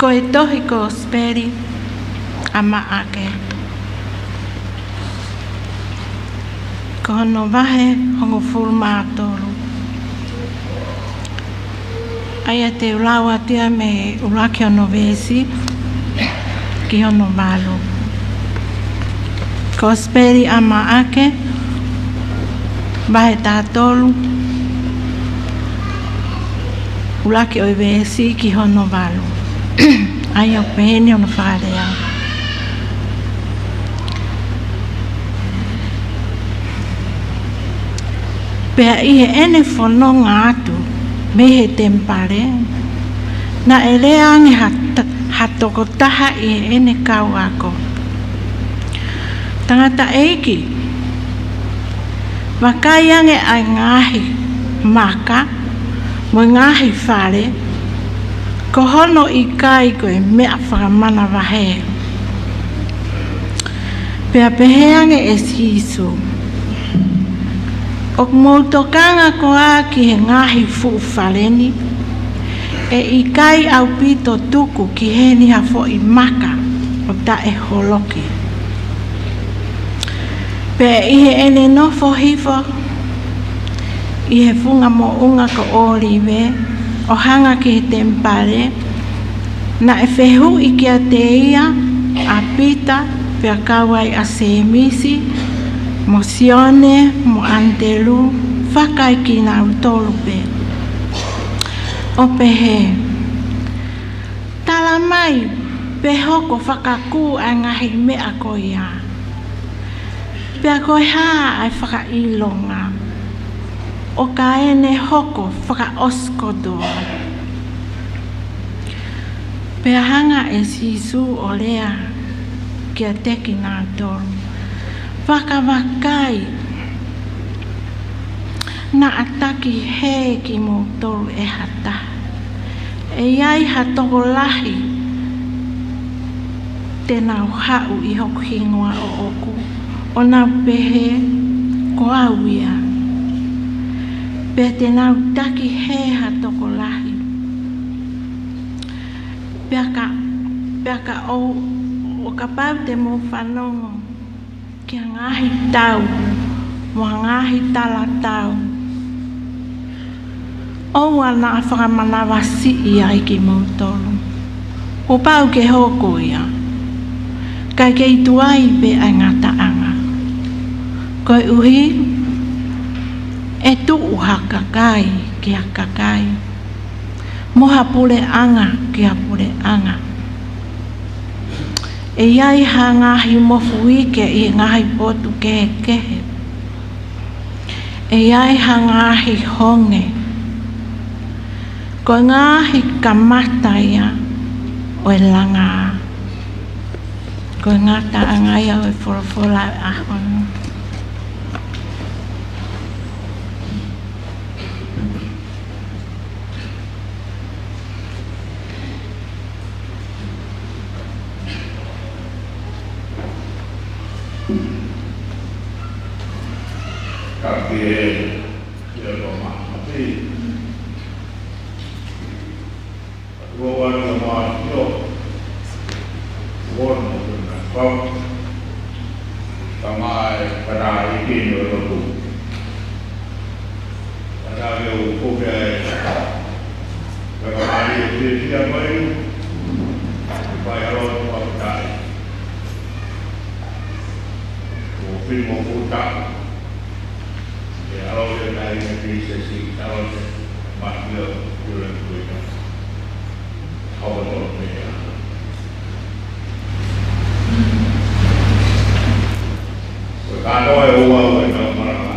Ko e tohi Kosipeli ʻa Maʻake, ko hono vahe hongofulu mā tolu. ʻA ia te u lau atu ia mei he ʻuluaki hono veesi ki hono valu. Kosipeli ʻa Maʻake, vahe taha tolu, ʻuluaki ʻo e veesi ki hono valu. ʻA ia ʻoku pehē ni hono fakalea: Pea ʻi heʻene fononga atu mei he temipale, naʻe lea ange ha ta-, ha tokotaha ʻi heʻene kau ako: Tangataʻeiki, vakai ange ʻa e ngaahi maka mo e ngaahi fale, ko hono ʻikai ko e meʻa fakamanavahē. Pea pehē ange ʻe Sīsū: ʻOku mou tokanga koā ki he ngaahi fuʻu fale ni? ʻE ʻikai ʻaupito tuku ki heni ha foʻi maka ʻo taʻeholoki. Pea ʻi heʻene nofo hifo ʻi he funga moʻunga ko ʻŌlive, ʻo hanga ki he temipale, Naʻe fehuʻi kiate ia ʻa Pita, pea kau ai ʻa Sēmisi, mo Sione, mo ʻAnitelū, fakaekinautolu pē, ʻo pehē, Tala mai pe hoko fakakū ʻa e ngaahi meʻa ko ia. Pea ko e hā ʻa e fakaʻilonga ʻo ka ʻene hoko fakaʻosi kotoa? Pea hanga ʻe Sīsū ʻo lea kiate kinautolu, Vakavakai, naʻa taki hē kimoutolu ʻe ha taha. ʻE ʻi ai ha tokolahi te nau haʻu ʻi hoku hingoa ʻoʻoku, ʻo nau pehē, Ko au ia. Pea te nau taki hē ha tokolahi. Pea ka, pea ka ʻo, ʻo kapau te mou fanongo ki ha ngaahi tau, mo ha ngaahi talatau, ʻoua naʻa fakamanavasiʻi ai kimoutolu. Kuo pau ke hoko ia, kae kei tuai pē ʻa e ngataʻanga. Koeʻuhi, ʻe tuʻu ha kakai ki ha kakai, mo ha puleʻanga ki ha puleʻanga. ʻE ʻi ai ha ngaahi mofuike ʻi he ngaahi potu kehekehe. ʻE ʻi ai ha ngaahi honge. Ko e ngaahi kamata ia ʻo e langa. Ko e ngataʻanga ia ʻo e folofola ʻo e ʻaho ni. Ka ke, ia ko ma, ma te. Ua ua ni ma tio. Ua ni ma tio. Tamae, para i kino lotu. Para ke u koke ai. Para mali e te tia mai. Pai alo tu a tai. O fimo kuta. E alo e tai me pise si alo te. Matio, kule kuita. Hoko tolo pea. Ko e kātoa e ua ua e tau marama.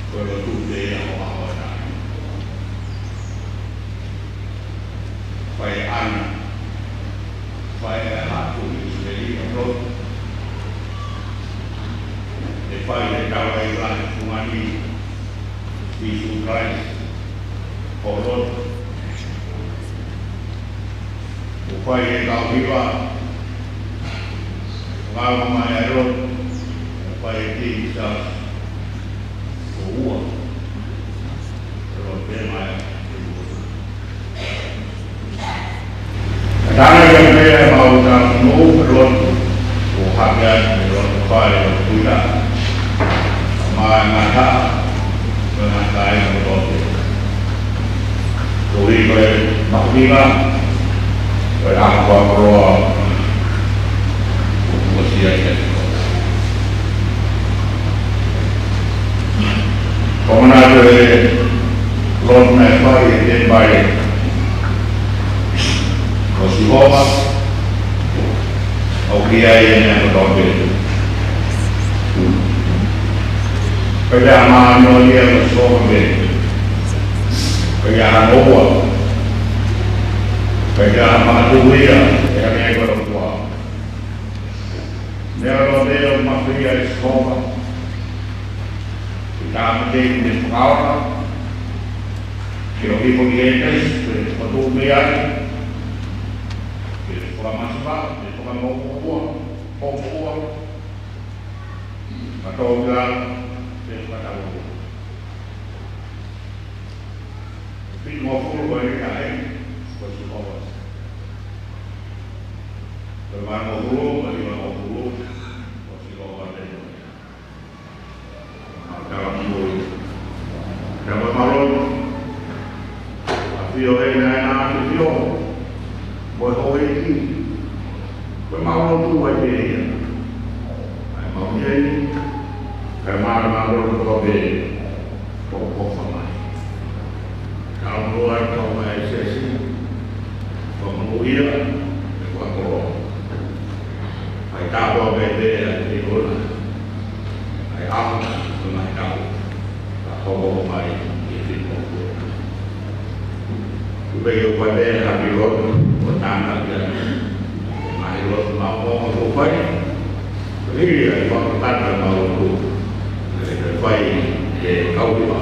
Ko e lotu te ia hoa hoa na. Fai ana. Fai e hatu i se i o lotu. E fai e tau ai la e fungani. Sīsū Kalaisi, ko Lord. ʻO fai e kau hiva, ngāue mai e Lord, ʻo fai e kī sa, ko ua, Lord, pē mai. Tana ia pea mau tau no lotu, ʻo hake atu e lotu fai o kuita. Mai ngata, ko ngata ai mo lotu. Ko i ko e makuninga, ko e anga kua koloa, ko sia ia. Ko mana ko e lotu naʻe fai e ten bai. Ko Sihova, ʻoku ʻi ai e meʻa kotoa pē. Pea ʻa māmio ia ko Sihova pē. Pea ʻa noua. Pea ʻa makatuʻu ia, e hane kotoa. Meʻa loa pē ʻoku mahuʻinga ai Sihova. Ke tāmateʻi ʻene fakaora. Ke ʻohifo ki ʻĒtesi, ke fakatuʻu mei ai. Ke fakamasiva, ke fakamauʻoua, hopoʻoua. Ka tō ki lalo, ke fakatauʻoua. Fitungofulu ko e taʻe, ko Sihova. Ko e valungofulu, ko e valungofulu, ko Sihova te. Tala mui. Tala mui. ʻAfio ʻe naʻe ʻafio. Ko e houʻeiki, ko ʻemau lotu ʻa e pehē ia. ʻA e mau ia ni, kae mālō mālō kotoa pē ʻoku ʻofa mai. Tau mo ai kau mai e sesi, ko mo ia, e kua kolo. ʻAi tāpō pē pē ʻa e ola. ʻAi ʻaho, ko mai tau. Ka hoko mai ki he fitmo. Kupe ʻio kupe pē ha ki lotu, ʻo tāna kia. Mai lotu mau ko ko fai. Hili ai fakatata mau lotu. Ke fai ke kau iwa.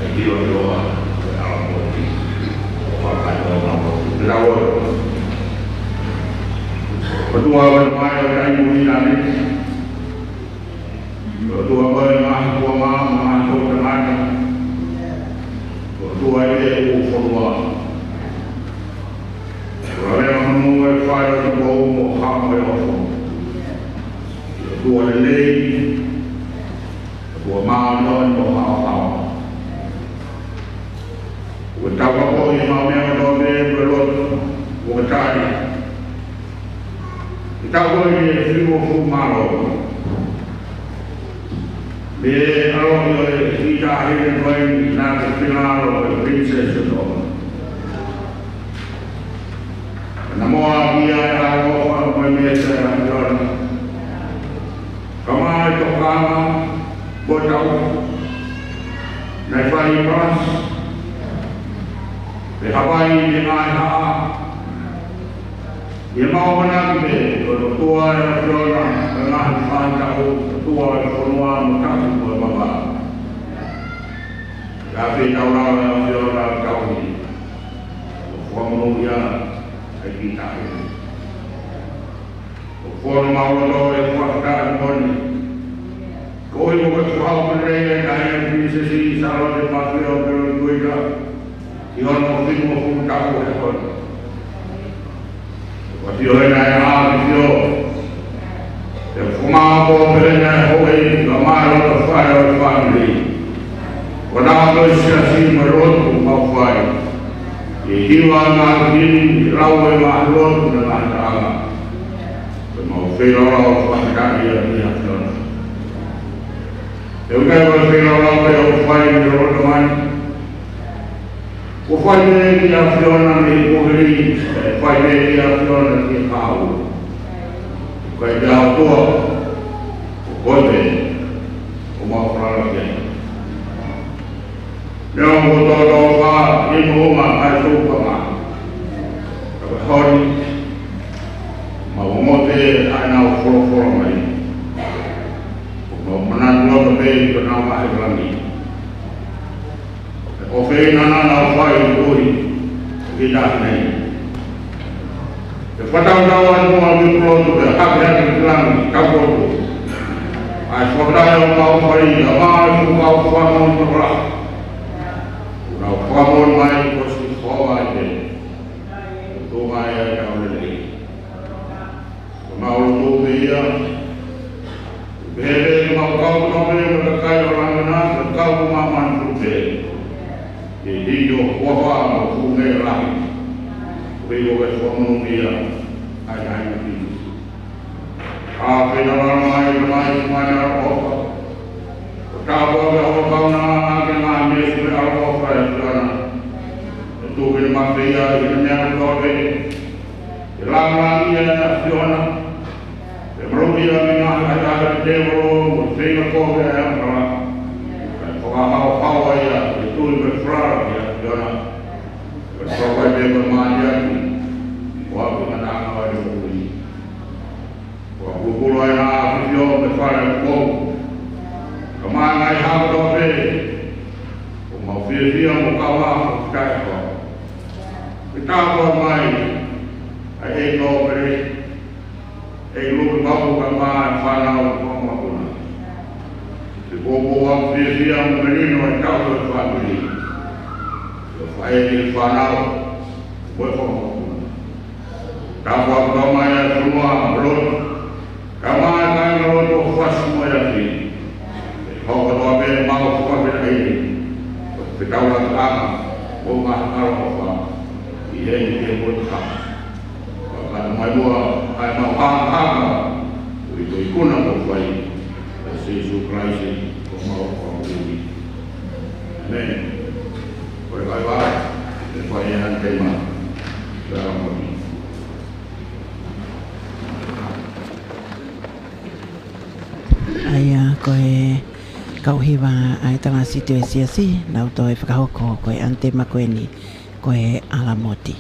ʻAi ki lotu ʻo a. Ke ala moti. ʻO fakato mau lotu. Ke lau lotu. ʻOtua ʻoku mai ʻo tai mui nani. ʻOtua ko e ngaahi kuonga, ngaahi kuonga tangata. ʻOtua ʻi he ʻū fonua. ʻOtua lea manu e fai ʻo te kou mo hamo e ofo. ʻOtua lelei. ʻOtua māʻoniʻoni mo haohaoa. ʻOku tau ako ʻi he mau meʻa kotoa pē, ko e lotu, ko e tali. ʻI he taʻu ko eni ʻe fitungofulu mā lua. Mei he ʻaloʻi ʻo e hita hili ko eni naʻa ke finangalo ko e Princess ʻo Tonga. Naʻa mo a kia e ʻaloʻofa mo e meʻa ʻa e ʻAfiona. Ka mai tokanga, ko e tau. Naʻe fai pass. Pea hapai ni mai ha. ʻI he mau ʻamanaki pē, ko e ʻOtua ʻa e ʻAfiona, ʻa e ngaahi faʻahitaʻu, ʻOtua ʻa e fonua mo tapu mo e vavā. Ka fie tau lau ʻa e ʻAfiona ʻa e tau ni. ʻO fakamonūʻia ʻa e kiʻi taʻu ni. ʻOku fono mau loto ʻi he fakataha moʻoni. Ko e ʻuhinga ko e fakaaʻu pē ʻa e Princess Sālote Pāfio Pēloni Kuika. ʻI hono fitungofulu taʻu he ʻaho ni. ʻOku ʻafio hena ʻa e ʻAfio. ʻE fakaʻamu pē hena ʻa e houʻeiki, ka mai loto fale ʻo e fāmili. Ko e taha ko e siasi mo e lotu mau fai. ʻI he hiva ngaahi kini, ʻi he lau e ngaahi lotu mo e ngaahi taʻanga. Ko e mau feilaulau fakataha ia ʻi he ʻAfiona. ʻE uka ko e feilaulau pē ʻoku fai ʻi he loto mai. Ko e fai pē ki he ʻAfiona mei he kuohili, ʻe fai pē ki he ʻAfiona ki he kahaʻu. Ko e pea ʻOtua, ko koe pē, ʻoku mau falala ki ai. Neongo ko e tōtōfā, ʻi he moʻunga ʻa e tōpanga. Ka ko e honi, mau ongoʻi pē ʻa ʻenau folofola mai. Mau manatu atu pē ki honau ngaahi langi. ʻOku feinga naʻa nau fai ʻi he ʻuhi, ki he taʻu nei. ʻE fakatautau atu ʻa e lotu pea hake hake ki langi, tau lotu. ʻA e fakataha ʻo mau fai, ʻa mai fu mau fano i tokolahi. ʻOku nau fakamoʻoni mai ko Sihova ʻi he. Tō mai ʻa e kau lelei. Ko mau lotu pē ia. Pehē pē ke mau kau kotoa pē mo e kakai ʻo langi na, ke kau ko māmani pē. ʻI he hiki ʻo e huafa mo e funga lahi. Ko e ʻuhinga ko e fakamonūʻia ʻa e ʻAi na pini. ʻA pē na lana mai, na mai, mai na ʻofa. Ko e tāpuaki ʻa e ʻofa na, ʻa ke na me su me ʻa ʻofa e tana. ʻE tuku ke ne mafeia, ʻi he meʻa kotoa pē. ʻE langilangiʻia ʻa e ʻAfiona. ʻE maluʻi ia mei he ngaahi ʻahiʻahi ʻa e tēvolo, mo e feinga kovi ʻa e angahala. Kae fakahaohaoa ia, ʻe tui mo e falala ki he ʻAfiona. Kae fakaʻai pē ko e māʻoniʻoni, ʻo aʻu ki he ngataʻanga ʻo e moʻui. Ko e pulupulu ʻa e ʻAfio mo e fale ʻoku ou. Ka mai ngaahi hako kotoa pē. ʻOku mau fiefia mo kau ʻa e fakataha. Ke tāpuakiʻi mai ʻa e ʻEiki Lopele, ʻEiki Lopele Mau ka mai fānau ko Makuna. Ke poupou ʻa e fiefia mo e melino ʻa e taʻu ʻo e fāmili. Ke faʻē ki he fānau, mo e ko Makuna. Tāpuakiʻi mai ʻa e fonua, lotu. Ka mai kāinga lotu ʻo Fasi mo e Afi. Hoko kotoa pē mau fakafetaʻi. Fetaulaki ʻa e ʻOtua mo e ʻaloʻofa. ʻI heni ke mo e ka. Kae ʻoua ʻe mau hāhā, ʻi he ikuna ʻoku fai ʻe Sīsū Kalaisi ko homau Fakamoʻui. ʻĒmeni. Ko e kaivai, ʻe fai ʻa e ʻanitema, pea mo ni. ʻA ia ko e kau hiva ʻa e Talāsiti ʻo e Siasi, nau toe fakahoko ko e ʻanitema ko eni, ko e ʻAlamoti.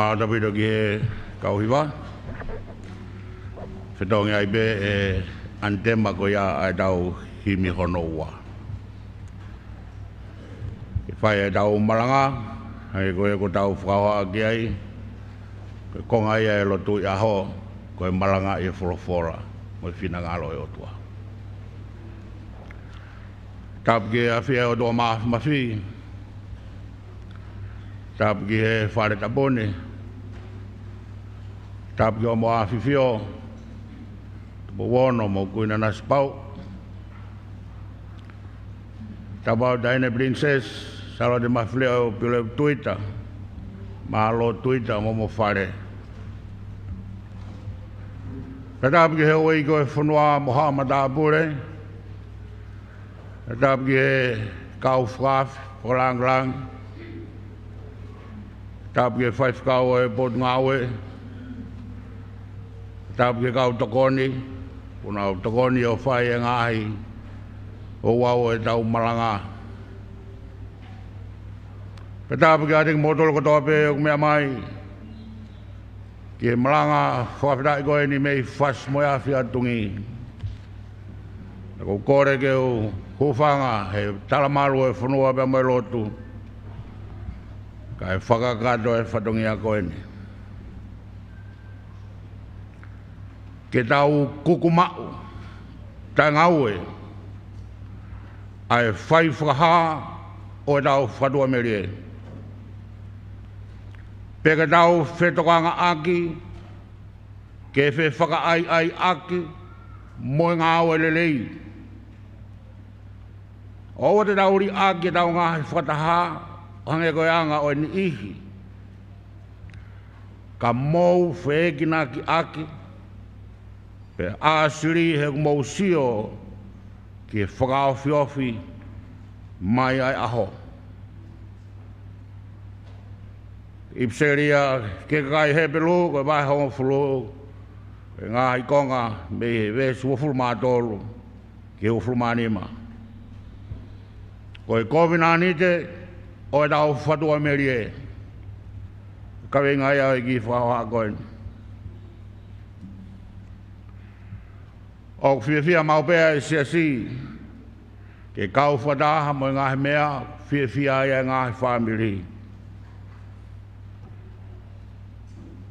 Mālō ʻaupito ki he kau hiva. Fetongi ai pē ʻe ʻAnitema ko ia ʻa ʻetau himi hono ua. Ke fai ʻetau malanga, hangē ko ia kuo tau fakahohaʻa ki ai, ko e konga ia ʻo e lotu ʻi he ʻaho, ko e malanga ʻi he folofola, mo e finangalo ʻo e ʻOtua. Tapu ki he ʻafio ʻa e ʻOtua Māfimafi. Tapu ki he fale tapu ni. Tapu ki hoʻomo ʻAfifio, Tupou Ono mo Kuini Nanasipauʻu. Tapu atu Taʻahine Princess Sālote Mafileʻo Pilolevu Tuita, mālō Tuita mo hoʻomo fale. Pea tapu ki he houʻeiki ʻo e fonua mo haʻa matāpule. Pea tapu ki he kau fakaafe, fakalāngilangi. Tapu ki he faifekau ʻo e potungāue. Tapu ki he kau tokoni, kuo nau tokoni ʻo fai e ngaahi ouau ʻo ʻetau malanga. Pea tapu kiate kimoutolu kotoa pē ʻoku meʻa mai ki he malanga fakafetaʻi ko eni mei Fasi mo e Afi ʻa Tongi. Naʻa ku kole ke u hūfanga he talamalu ʻo e fonua pea mo e lotu, kae fakakakato e fatongia ko eni. Ke tau kuku maʻu, taʻengaue ʻa e fai fakahā ʻo ʻetau fatuʻamelie. Pea ke tau fetokangaʻaki, ke fefakaʻaiʻaiʻaki mo e ngāue lelei. ʻOua te tau liʻaki ʻetau ngaahi fakataha, ʻo hangē ko e anga ʻo e niʻihi, ka mou feʻekinakiʻaki, pea ʻāsili he ʻoku mou sio ki he fakaofiofi mai ʻa e ʻaho. ʻIpiseli ia ki he kakai Hepelū, ko e vahe hongofulu, ko e ngaahi konga mei he veesi uofulu mā tolu ki he uofulu mā nima. Ko e kovinānite ʻo ʻetau fatuʻamelie. Kaveinga ia ʻo e kiʻi fakahohaʻa ko eni. ʻOku fiefia maʻu pē ʻa e siasi ke kau fakataha mo e ngaahi meʻa ʻoku fiefia ai ʻa e ngaahi fāmili.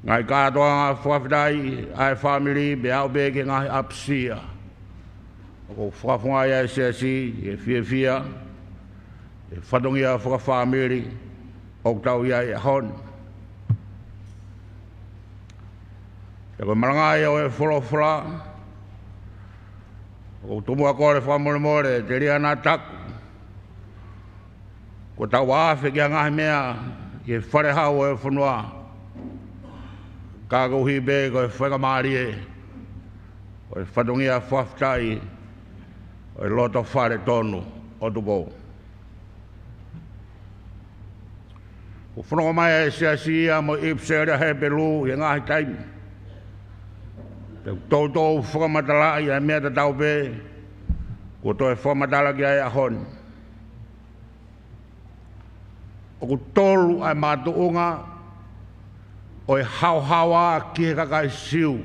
Ngaahi kātoanga fakafetaʻi ʻa e fāmili, pea aʻu pē ki he ngaahi ʻapisia. ʻOku fakafofongaʻi ʻa e siasi ke fiefia he fatongia fakafāmili ʻoku tau ʻi ai he ʻaho ni. Pea ko e malanga ia ʻo e folofola, ʻoku ou tomuʻa kole fakamolemole, telia naʻa taku kuo tau afe ki he ngaahi meʻa ʻi he fale hau ʻo e fonua, ka koeʻuhi pē ko e faingamālie ʻo e fatongia fakafetaʻi ʻo e loto fale tonu ʻo Tupou. ʻOku fononga mai ʻa e siasi ia mo e ʻIpiseli ʻa Hepelū ʻi he ngaahi taimi. Pea ʻoku toutou fakamatalaʻi ʻa e meʻa tatau pē kuo toe fakamatala ki ai he ʻaho ni. ʻOku tolu ʻa e makatuʻunga ʻo e haohaoa ki he kakai Siu.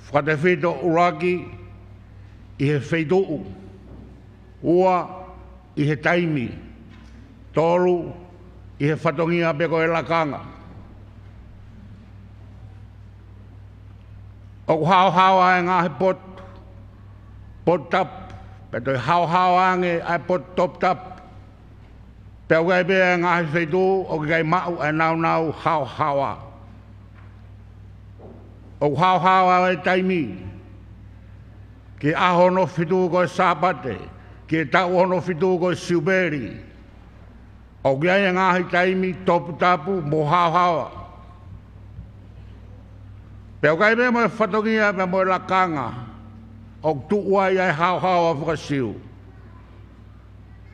Fakatefito, ʻuluaki ʻi he feituʻu, ua ʻi he taimi, tolu ʻi he fatongia pe ko e lakanga. ʻOku haohaoa e ngaahi potu, potu tapu, pea toe haohaoa ange ʻa e potu toputapu. Pea ʻoku ʻi ai pē ʻa e ngaahi feituʻu ʻoku ʻikai maʻu ʻa e nāunau haohaoa. ʻOku haohaoa e taimi, ki he ʻaho hono fitu ko e Sāpate, ki he taʻu hono fitu ko e Siupeli. ʻOku ʻi ai e ngaahi taimi toputapu mo haohaoa. Pea ʻoku ʻi ai pē mo e fatongia pea mo e lakanga ʻoku tuʻu ai ʻa e haohaoa faka-Siu.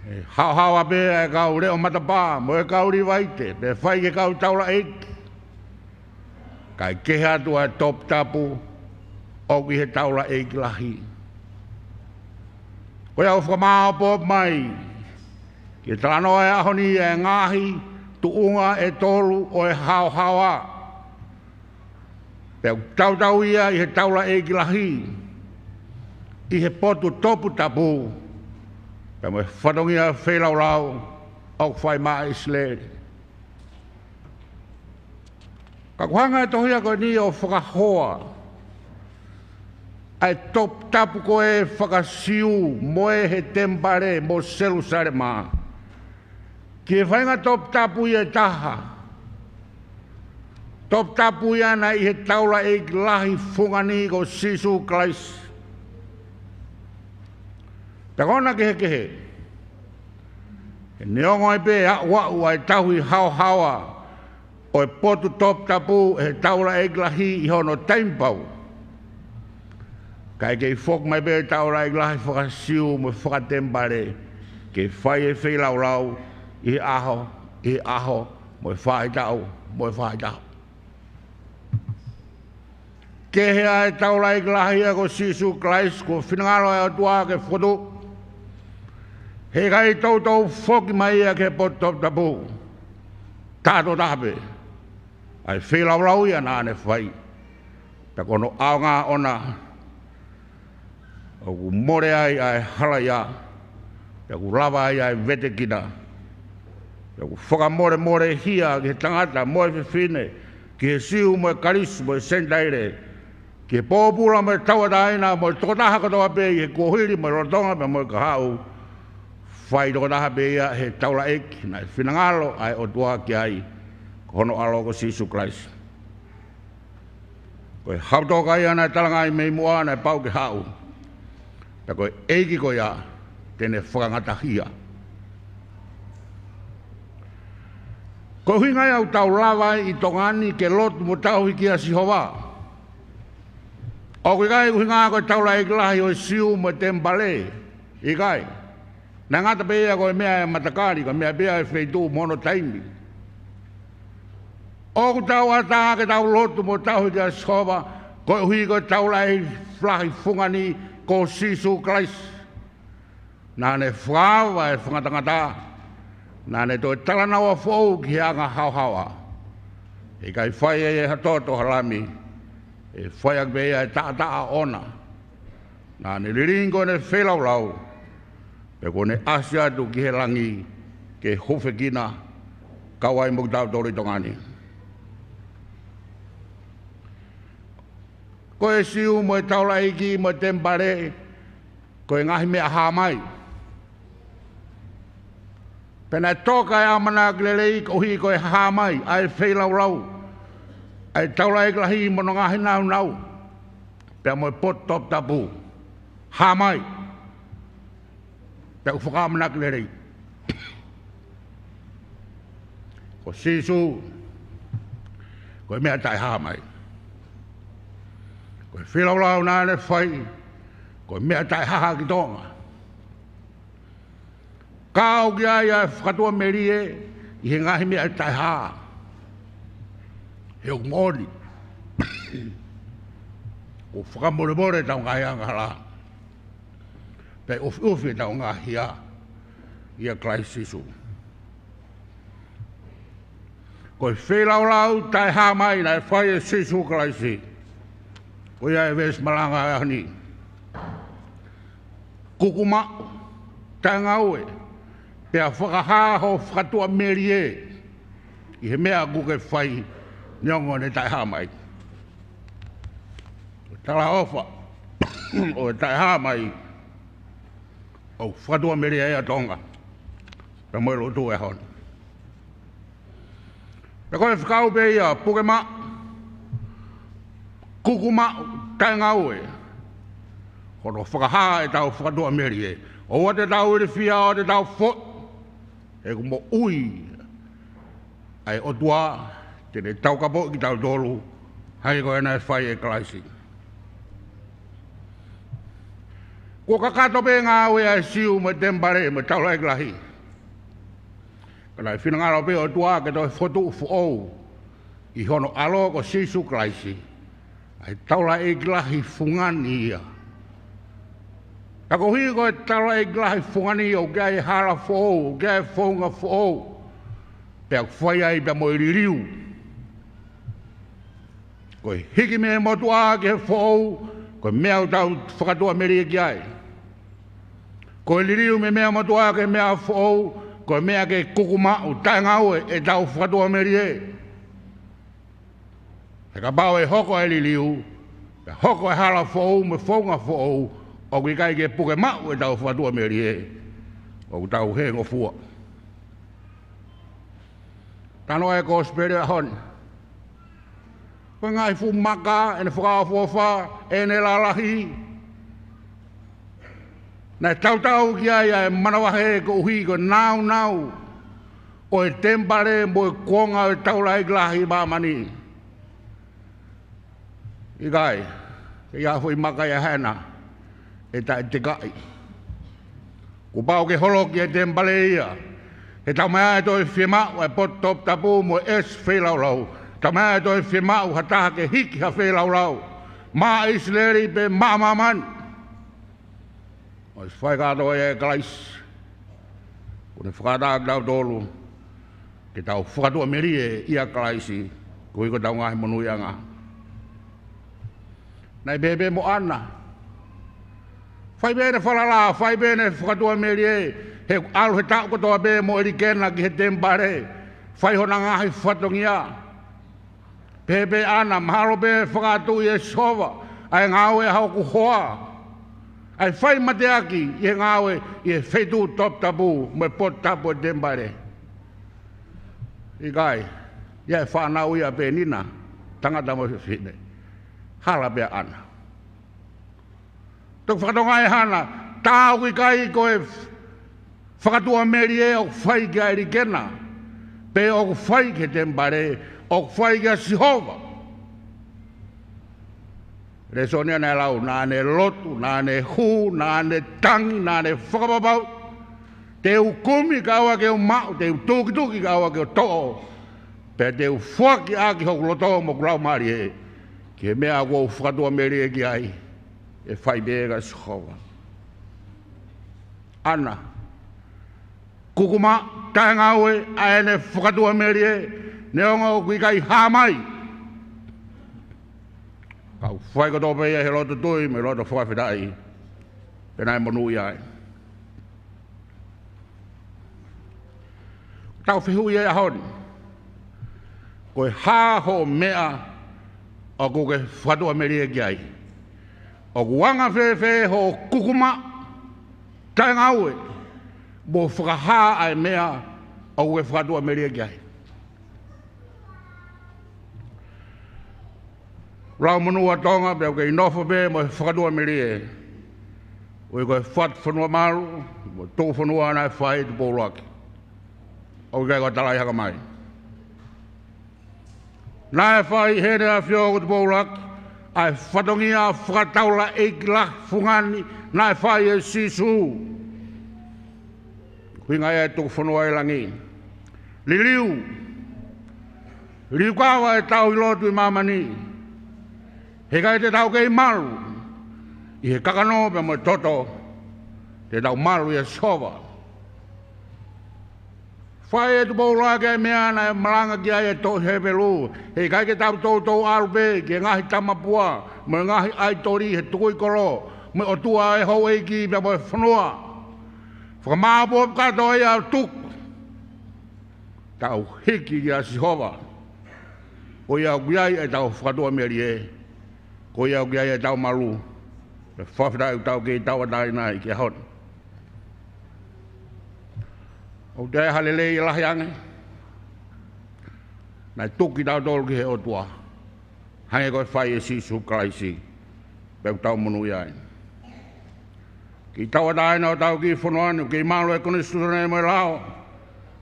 ʻE haohaoa pē ʻa e kau leʻo matapā mo e kau Līvaite, pea fai ki he kau taulaʻeiki. Kae kehe atu ʻa e toputapu ʻoku ʻi he taulaʻeiki lahi. Ko ia ʻoku fakamāopoopo mai ki he talanoa ʻo e ʻaho ni ʻa e ngaahi tuʻunga ʻe tolu ʻo e haohaoa. Pea ʻoku tautau ia ʻi he taulaʻeiki lahi, ʻi he potu toputapu, pea mo e fatongia feilaulau ʻoku fai maʻa ʻIsileli. Ka ʻoku hanga ʻe he tohi ko eni ʻo fakahoa ʻa e toputapu ko ē faka-Siu mo ē he temipale mo Selusalema ki he faʻahinga toputapu ia ʻe taha. Toputapu ia naʻe ʻi he taulaʻeiki lahi fungani ko Sīsū Kalaisi. Pea ko hono kehekehe, he neongo ai pē ʻa e aʻuaʻu ʻa e tauhi haohaoa ʻo e potu toputapu ʻe he taulaʻeiki lahi ʻi hono taimi pau, ka ʻe kei foki mai pē taulaʻeiki lahi faka-Siu mo e fakatemipale ke fai e feilaulau ʻi he ʻaho, ʻi he ʻaho, mo e faʻahitaʻu, mo e faʻahitaʻu. Kehe ʻa e taulaʻeiki lahi ia ko Sīsū Kalaisi, kuo finangalo ʻa e ʻOtua ke fokotuʻu, heʻikai toutou foki mai ia ki he potu toputapu. Taha tokotaha pē ʻa e feilaulau ia naʻa ne fai. Pea ko hono ʻaonga ʻoʻona ʻoku mole ai ʻa e halaia, pea ʻoku lava ai ʻa e vetekina, pea ʻoku fakamolemolehia ki he tangata mo e fefine, ki he Siu mo e Kalisi mo e Senitaile, ki he pōpula mo e tauʻatāina, mo e tokotaha kotoa pē ʻi he kuohili mo e lolotonga pea mo e kahaʻu. Fai tokotaha pē ia ʻe he taulaʻeiki naʻe finangalo ʻa e ʻOtua ki ai, ko hono ʻAlo ko Sīsū Kalaisi. Ko e hau toka ia naʻe talangaʻi mei muʻa naʻe pau ke haʻu. Pea ko e ʻEiki ko ia te ne fakangatahia. Ko e ʻuhinga ia ʻoku tau lava ai ʻi Tonga ni ke lotu mo tauhi kia Sihova. ʻOku ʻikai ʻuhinga ko e taulaʻeiki lahi ʻo e Siu mo e temipale. ʻIkai. Naʻe ngata pē ia ko e meʻa ʻa e matakali, ko e meʻa pē ia ʻa e feituʻu mo hono taimi. ʻOku tau ʻatā ke tau lotu mo tauhi kia Sihova, koeʻuhi ko e taulaʻeiki lahi fungani ko Sīsū Kalaisi. Naʻa ne fakaava e fakangatangata, naʻa ne toe talanoa foʻou ki he anga haohaoa. ʻIkai fai ʻe ia ha toto ha lami, ʻe fai ʻaki pē ia e taʻataʻa ʻoʻona. Naʻa ne lilingi ko ʻene feilaulau, pea kuo ne ʻasi atu ki he langi ke hūfekina, kau ai mo kitautolu ʻi Tonga ni. Ko e Siu mo e taulaʻeiki mo e temipale, ko e ngaahi meʻa hā mai. Pea naʻe toka e ʻamanaki lelei koeʻuhi ko e hā mai ʻa e feilaulau ʻa e taulaʻeiki lahi mo hono ngaahi nāunau, pea mo e potu toputapu. Hā mai. Pea ʻoku fakaʻamanaki lelei. Ko Sīsū, ko e meʻa taʻehā mai. Ko e feilaulau naʻa ne fai, ko e meʻa taʻehā ki Tonga. Kau ki ai ʻa e fakatuʻamelie ʻi he ngaahi meʻa taʻehā. He ʻoku moʻoni, ʻoku fakamolemole ʻetau ngaahi angahala, pea ʻufiʻufi ʻetau ngaahi hia ʻia Kalaisi Sīsū. Ko e feilaulau taʻehā mai naʻe fai ʻe Sīsū Kalaisi, ko ia e veesi malanga ʻo e ʻaho ni. Kuku maʻu, taʻengaue, pea fakahā ho fakatuʻamelie ʻi he meʻa ʻoku ke fai, neongo ʻene taʻehā mai. Talaʻofa ʻo e taʻehā mai ʻoku fakatuʻamelie ai ʻa Tonga pea mo e lotu he ʻaho ni. Pea ko e fekau pē ia, puke maʻu, kuku maʻu, taʻengaue. Ko hono fakahā ʻetau fakatuʻamelie. ʻOua te tau ilifia, ʻoua te tau foʻi. He ʻoku moʻui ʻa e ʻOtua, te ne taukapoʻi kitautolu, hangē ko ia naʻe fai ʻe Kalaisi. Kuo kakato pē ngāue ʻa e Siu mo e temipale mo e taulaʻeiki lahi. Ka naʻe finangalo pē ʻOtua ke toe fokotuʻu foʻou ʻi hono ʻAlo ko Sīsū Kalaisi ʻa e taulaʻeiki lahi fungani ia. Ka koeʻuhi ko e taulaʻeiki lahi fungani ʻoku ʻi ai e hala foʻou, ʻoku ʻi ai e founga foʻou. Pea ʻoku fai ai pea mo e liliu. Ko e hiki mei he motuʻa ki he foʻou, ko e meʻa ʻoku tau fakatuʻamelie ki ai. Ko e liliu mei he meʻa motuʻa ki he meʻa foʻou, ko e meʻa ke kuku maʻu taʻengaue ʻetau fakatuʻamelie. He kapau ʻe hoko ʻa e liliu, pea hoko ʻa e hala foʻou mo e founga foʻou, ʻoku ʻikai ke puke maʻu ʻetau fakatuʻamelie, ʻoku tau hē ngofua. Talanoa e kosipeli ʻo e ʻaho ni. Ko e ngaahi fuʻu maka ʻene fakaʻofoʻofa, ʻene lalahi. Naʻe tautau ki ai ʻa e manavahē koeʻuhi ko e nāunau ʻo e temipale mo e kuonga ʻo e taulaʻeiki lahi ʻi māmani. ʻIkai, ke ʻi ai ha foʻi maka ia hena ʻe taʻetekaʻi. Kuo pau ke holoki e temipale ia. He taumaiā ʻe toe fiemaʻu ʻa e potu toputapu mo e ʻesi feilaulau. Taumaiā ʻe toe fiemaʻu ha taha ke hiki ha feilaulau maʻa ʻIsileli pe maʻa māmani. ʻOsi fai kātoa ia ʻe Kalaisi. Kuo ne fakaʻatā kitautolu ke tau fakatuʻamelie ʻia Kalaisi, koeʻuhi ko ʻetau ngaahi monūʻiʻanga. Naʻe pehē pē mo ʻAna. Fai pē ʻene falala, fai pē ʻene fakatuʻamelie, he ʻalu he taʻu kotoa pē mo ʻElikena ki he temipale, fai hona ngaahi fatongia. Pehē pē ʻAna, mahalo pē fakaʻatuʻi ʻe Sihova ʻa e ngāue ʻa hoku hoa, ʻa e fai mateaki ʻi he ngāue ʻi he feituʻu toputapu mo e potu tapu ʻo e temipale. ʻIkai, ʻi ai e fānau ia ʻa Penina, tangata mo e fefine. Hala pē ʻa ʻAna. Toki fakatonga ʻe ʻAna, tā ʻoku ʻikai ko e fakatuʻamelie ʻoku fai kia ʻElikena, pe ʻoku fai ki he temipale, ʻoku fai kia Sihova. Lēsoni ia naʻe lau, naʻa ne lotu, naʻa ne hū, naʻa ne tangi, naʻa ne fakapapauʻi. Te u kumi kae ʻoua ke u maʻu, te u tukituki kae ʻoua ke u toʻo. Pea te u foaki ʻaki hoku loto mo hoku laumālie ki he meʻa ʻoku ou fakatuʻamelie ki ai. ʻE fai pē kia Sihova. ʻAna, kuku maʻu taʻengaue ʻa ʻene fakatuʻamelie, neongo ʻoku ʻikai hā mai. Ka ʻoku fai kotoa pē ia he loto tui mo e loto fakafetaʻi. Pea naʻe monūʻia ai. Tau fehuʻi he ʻaho ni. Ko e hā hoʻo meʻa ʻoku ke fakatuʻamelie ki ai? ʻOku anga fēfē hoʻo kuku maʻu taʻengaue mo fakahā ʻa e meʻa ʻoku ke fakatuʻamelie ki ai? Lau monū ʻa Tonga pea ʻoku kei nofo pē mo e fakatuʻamelie. ʻOku ʻi ai ko e fatu fonua malu, mo e tuʻu fonua naʻe fai ʻe Tupou ʻUluaki. ʻOku ʻikai ko e talai haka mai. Naʻe fai ʻe Heʻene ʻAfio ko Tupou ʻUluaki, ʻa e fatongia fakataulaʻeiki lahi fungani naʻe fai ʻe Sīsū. Ko e ʻuhinga ia e tuku fonua ʻi langi. Liliu. Liliu kava ʻetau ʻilo atu ʻi māmani. He ʻikai te tau kei malu ʻi he kakano pea mo e toto, te tau malu ʻia Sihova. Fai ʻe Tupou ʻUluaki ʻa e meʻa naʻe malanga ki ai e tohi Hepelū. He ʻikai ke tau toutou ʻalu pē ki he ngaahi tamapua mo e ngaahi ʻaitoli he tukui kolo mo e ʻotua ʻa e houʻeiki pea mo e fonua. Fakamāʻopoʻopo kātoa ia ʻo tuku. Tau hiki kia Sihova. Ko ia ʻoku ʻi ai ʻetau fakatuʻamelie. Ko ia ʻoku ʻi ai ʻetau malu. Pea fakafetaʻi ʻoku tau kei tauʻatāina ai ki he ʻaho ni. ʻOku toe ʻi ai ha lelei ʻe lahi ange naʻe tuku kitautolu ki he ʻOtua, hangē ko e fai ʻe Sīsū Kalaisi, pea ʻoku tau monūʻia ai. Kei tauʻatāina hotau kiʻi fonua ni, kei malu e konisitūtone mo e lao,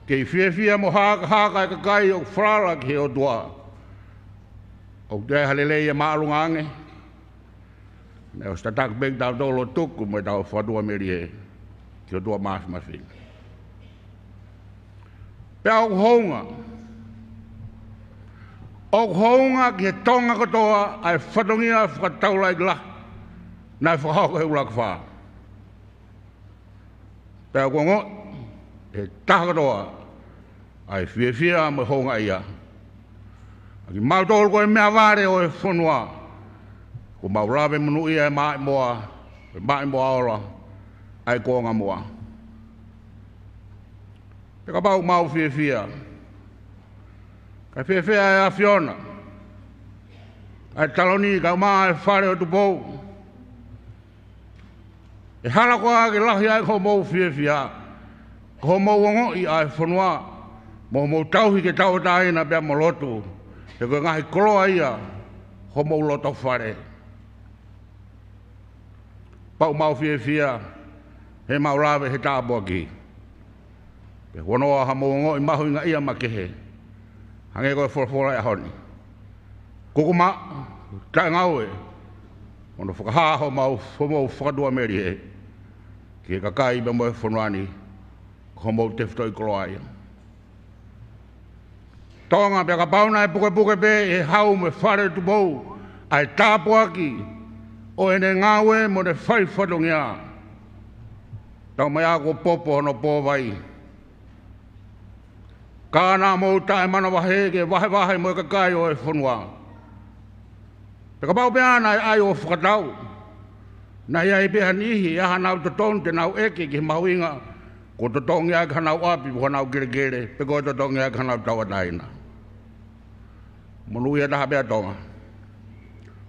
kei fiefia mo hakahaka e kakai ʻoku falala ki he ʻOtua. ʻOku toe ʻi ai ha lelei ʻe māʻolunga ange, naʻe ʻosi tataki pē kitautolu ʻo tuku mo ʻetau fakatuʻamelie ki he ʻOtua Māfimafi. Pea ʻoku hounga, ʻoku hounga ki he Tonga kotoa ʻa e fatongia fakataulaʻeiki lahi naʻe fakahoko ʻe he ʻUluaki Fā. Pea ʻoku ongoʻi ʻe he taha kotoa ʻa e fiefia mo e houngaʻia ʻa kimautolu ko e meʻavale ʻo e fonua, kuo mau lave monūʻia e maʻimoa, e maʻimoa ola ʻa e kuonga muʻa. Pea kapau ʻoku mau fiefia, kae fiefia ʻa e ʻAfiona, ʻa e taloni kae ʻumaʻā e Fale ʻo Tupou, ʻe hala koā ke lahi ai hoʻomou fiefia ko hoʻomou ongoʻi ʻa e fonua mo hoʻomou tauhi ke tauʻatāina pea mo lotu, he ko e ngaahi koloa ia homou loto fale. Pau mau fiefia he mau lave he tāpuaki, pea huanoa haʻamou ongoʻi mahuʻingaʻia makehe, hangē ko e folofola ʻo e ʻaho ni. Kuku maʻu, taʻengaue, hono fakahā homau, homou fakatuʻamelie ki he kakai pea mo e fonua ni, ko homou tefitoʻi koloa ia. Tonga, pea kapau naʻe pukepuke pē ʻe he hau mo e Fale ʻo Tupou ʻa e tāpuaki ʻo ʻene ngāue mo ʻene fai fatongia, taumaiā kuo popo hono pōvai. Ka naʻa mou taʻemanavahē ke vahevahe mo e kakai ʻo e fonua. Pea kapau pē naʻe ʻai ʻo fakatau, naʻe ʻi ai pē ha niʻihi ʻi ai hanau totonu te nau ʻeke ki he mahuʻinga kuo totongi ʻaki hanau ʻapi mo hanau kelekele, pe ko e totongi ʻaki hanau tauʻatāina. Monūʻia taha pē ʻa Tonga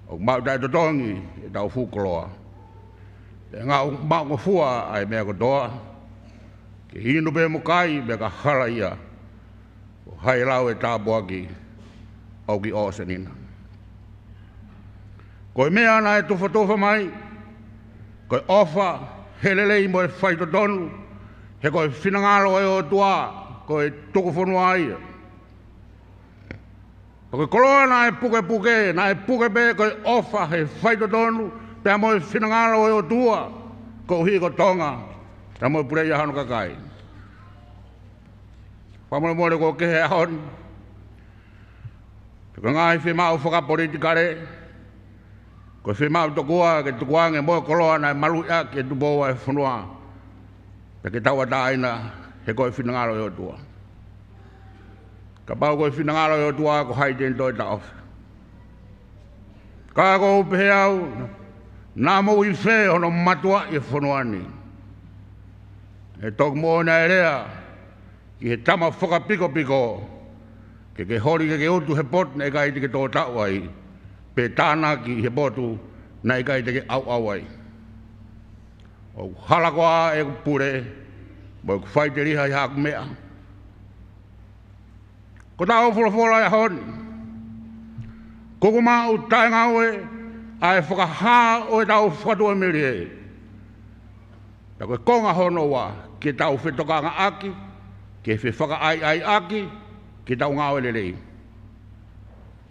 ʻoku mau taʻetotongi ʻetau fuʻu koloa. Pea ngāue maʻungofua ʻa e meʻa kotoa, ke inu pē mo kai, pea ka hala ia, ʻo hai lau e tāpuaki ʻoku ʻi ʻōseni na. Ko e meʻa naʻe tufatufa mai, ko e ʻofa, he lelei mo e faitotonu, he ko e finangalo ʻo e ʻOtua ko e tuku fonua ia. Ko e koloa naʻe pukepuke, naʻe puke pē ko e ʻofa, he faitotonu, pea mo e finangalo ʻo e ʻOtua, koeʻuhi ko Tonga pea mo e puleʻi ʻa hono kakai. Fakamolemole kuo kehe ʻa e ʻaho ni, ko e ngaahi fiemaʻu fakapolitikale, ko e fiemaʻu tokua ke tukuange mo e koloa naʻe maluʻi ʻaki ʻe Tupou ʻa e fonua, pea ke tauʻatāina, he ko e finangalo ʻo e ʻOtua. Kapau ko e finangalo ʻo e ʻOtua, ko hai te ne toe taʻofi? Ka ʻoku ou pehē au, naʻa mou ʻi fē hono mātuʻaki e fonua ni? ʻE toki moʻoni ʻa e lea ki he tama fakapikopiko, ke ke holi ke ke utu he potu naʻe ʻikai te ke tō taʻu ai, pe tānaki he potu naʻe ʻikai te ke ʻauʻau ai. ʻOku hala koā ʻeku pule mo ʻeku faʻiteliha ʻi haʻaku meʻa? Ko ʻetau folofola ʻo e ʻaho ni, kuku maʻu, taʻengaue ʻa e fakahā ʻo ʻetau fakatuʻamelie. Pea ko e konga hono ua, ke tau fetokangaʻaki, ke fefakaʻaiʻaiʻaki, ke tau ngāue lelei.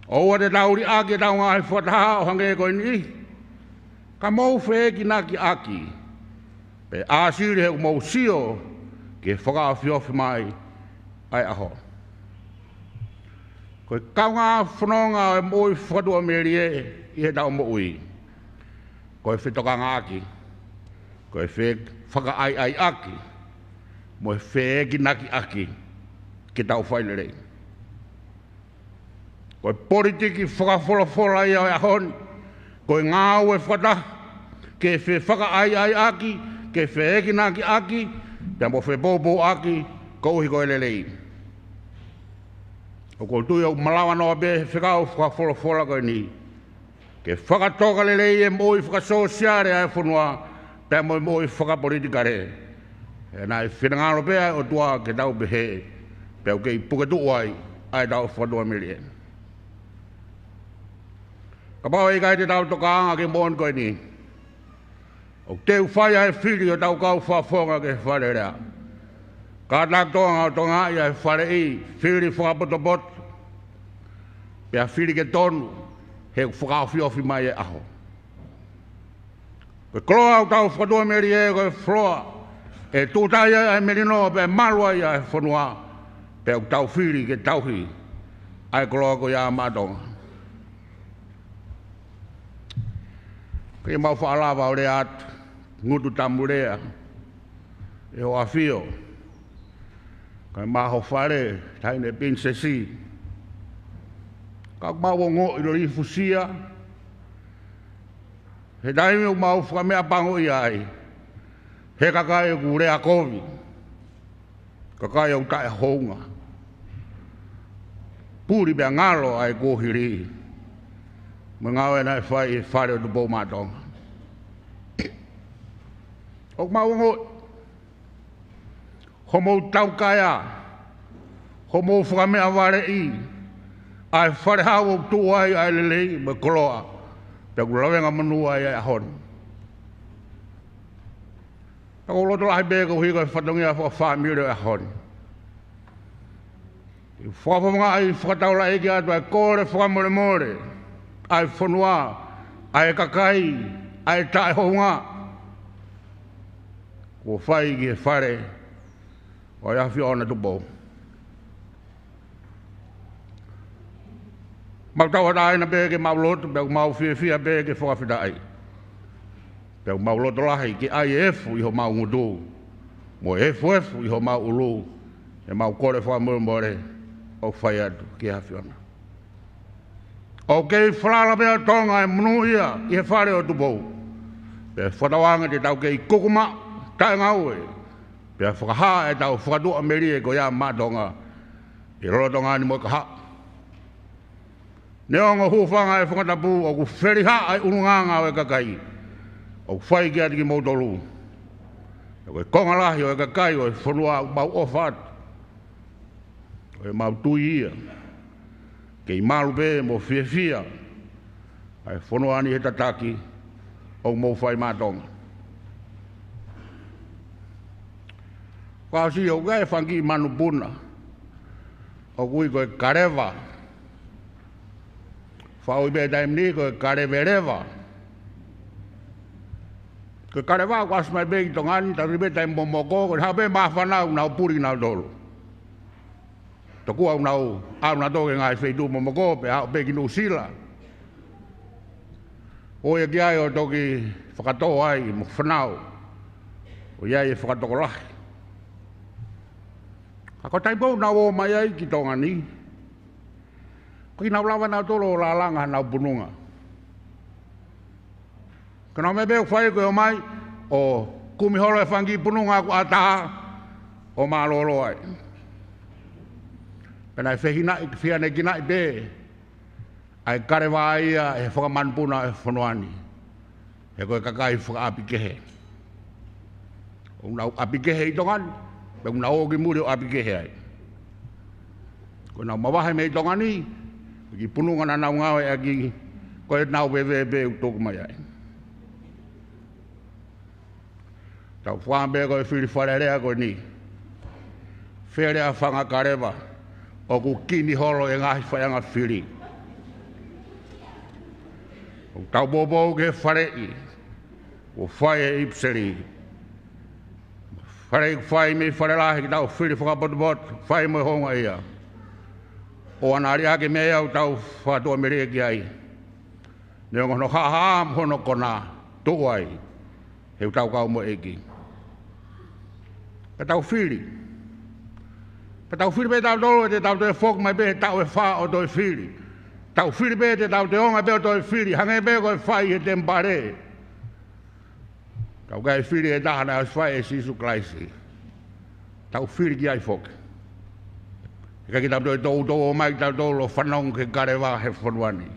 ʻOua te tau liʻaki ʻetau ngaahi fakataha ʻo hangē ko e niʻihi, ka mou feʻekinakiʻaki, pea ʻāsili he ʻoku mou sio ki he fakaofiofi mai ʻa e ʻaho. Ko e kaungā fononga ʻo e moʻui fakatuʻamelie ʻi heʻetau moʻui, ko e fetokangaʻaki, ko e fefakaʻaiʻaiʻaki, mo e feʻekinakiʻaki, ke tau fai lelei. Ko e politiki fakafolofola ia ʻo e ʻaho ni, ko e ngāue fakataha, ke fefakaʻaiʻaiʻaki, ke feʻekinakiʻaki, pea mo fepoupouʻaki, koeʻuhi ko e lelei. ʻOku ou tui ʻoku malava noa pē he fekau fakafolofola ko eni ke fakatoka lelei e moʻui fakasōsiale ʻa e fonua, pea mo e moʻui fakapolitikale. He naʻe finangalo pē ʻa e ʻOtua ke tau pehē, pea ʻoku kei puke tuʻu ai ʻa ʻetau fakatuʻamelie. Kapau ʻe ʻikai te tau tokanga ki he moʻoni ko eni, ʻoku teu fai ʻa e fili ʻo ʻetau kau fakafofonga ki he Fale Alea. Kātaki Tonga ʻo tokangaʻi ʻa e faleʻi, fili fakapotopoto, pea fili ke tonu, he ʻoku fakaofiofi mai e ʻaho. Ko e koloa ʻo ʻetau fakatuʻamelie ko e folofola, ʻe tuʻuta ai ʻa e melino, pea malu ai ʻa e fonua, pea ʻoku tau fili ke tauhi ʻa e koloa ko ia maʻa Tonga. Ke mau faʻa lava ʻo lea atu, ngutu tamu lea, ʻe hoʻo ʻAfio. Mo e maho fale, taʻahine Pilinisesi. Ka ʻoku mau ongoʻi lilifu sia he taimi ʻoku mau fakameʻapangoʻia ai he kakai ʻoku lea kovi, kakai ʻoku taʻehounga. Puli pea ngalo ʻa e kuohili mo e ngāue naʻe fai ʻe he Fale ʻo Tupou Maʻa Tonga. ʻOku mau ongoʻi hoʻomou taukaea, hoʻomou fakameʻavaleʻi ʻa e falehau ʻoku tuʻu ai ʻa e lelei mo e koloa, pea ʻoku lavengamonū ai ʻa e ʻaho ni. Pea ʻoku ou loto lahi pē koeʻuhi ko e fatongia fakafāmili ʻo e ʻaho ni. ʻOku ou fakafofongaʻi fakataulaʻeiki atu ʻa e kole fakamolemole ʻa e fonua, ʻa e kakai, ʻa e taʻehounga kuo fai ki he Fale ʻo e ʻAfiona Tupou. Mau tauʻatāina pē ke mau lotu, pea ʻoku mau fiefia pē ke fakafetaʻi. Pea ʻoku mau loto lahi ke ʻai e efu ʻi homau ngutu, mo e efuefu ʻi homau ʻulu, ʻemau kole fakamolemole ʻoku fai atu ki he ʻAfiona. ʻOku kei falala pē ʻa Tonga ʻe monūʻia ʻi he Fale ʻo Tupou. Pea fakatauange te tau kei kuku maʻu, taʻengaue, pea fakahā ʻetau fakatuʻamelie ko ia maʻa Tonga ʻi he lolotonga ni mo e kahaʻu. Neongo hūfanga ʻa e fakatapu, ʻoku felihaʻa ʻa e ʻulungaanga ʻo e kakai ʻoku fai kiate kimoutolu. Pea ko e konga lahi ʻo e kakai ʻo e fonua ʻoku mau ʻofa atu, ʻoku mau tui ia, kei malu pē mo fiefia ʻa e fonua ni he tataki ʻoku mou fai maʻa Tonga. Kuo ʻosi ʻoku ʻi ai e fanga kiʻi manupuna ʻoku ui ko e kaleva. Faʻu ʻi pē taimi ni ko e kaleveleva. Ko e kaleva kuo ʻosi mai pē ki Tonga ni, talu pē taimi momoko, ko e haʻu pē māfana ʻo nau puli kinautolu. Tokua ʻoku nau ʻalu nautolu ki he ngaahi feituʻu momoko, pea aʻu pē ki Nuʻusila. ʻO ʻai ki ai ʻo toki fakatō ai mo fanau, ʻo ʻi ai e fakatokolahi. Ka ko e taimi ʻoku nau ō mai ai ki Tonga ni, ʻoku ʻikai ke nau lava nautolu ʻo lalanga hanau pununga. Ko ʻenau meʻa pē ʻoku fai ko e ō mai ʻo kumi holo e fanga kiʻi pununga ʻoku ʻatā ʻo mālōlō ai. Pea naʻe fehinaʻi, fehiʻanekinaʻi pē ʻa e kaleva ia ʻe he fanga manupuna ʻo e fonua ni. He ko e kakai fakaʻapi kehe. ʻOku nau ʻapi kehe ʻi Tonga ni, pea ʻoku nau ō ki muli ʻo ʻapi kehe ai. Ko ʻenau mavahe mei Tonga ni, ki he pununga naʻa nau ngāueʻaki, ko ʻenau veve pē ʻoku tuku mai ai. Tau fakaʻamu pē ko e fili Fale Alea ko eni. Fele ʻa e fanga kaleva, ʻoku kini holo e ngaahi faiʻanga fili. ʻOku tau poupou ki he faleʻi kuo fai ʻe he ʻIpiseli. Faleʻi kuo fai mei Fale Lahi ke tau fili fakapotopoto, fai mo e houngaʻia. ʻOua naʻa liʻaki e meʻa ia ʻoku tau fakatuʻamelie ki ai. Neongo hono haʻahaʻa mo hono kona, tuʻu ai, he ʻoku tau kau mo e ʻEiki. Pea tau fili. Pea tau fili pē tautolu, te tau toe foki mai pē he taʻu ʻe fā ʻo toe fili. Tau fili pē, te tau toe ō mai pē ʻo toe fili. Hangē pē ko e fai he temipale. Tau kai fili e taha naʻe ʻosi fai ʻe Sīsū Kalaisi. Tau fili ki ai foki. He ʻikai ke tau toe toutou ō mai tautolu ʻo fanongo ki he kaleva he fonua ni.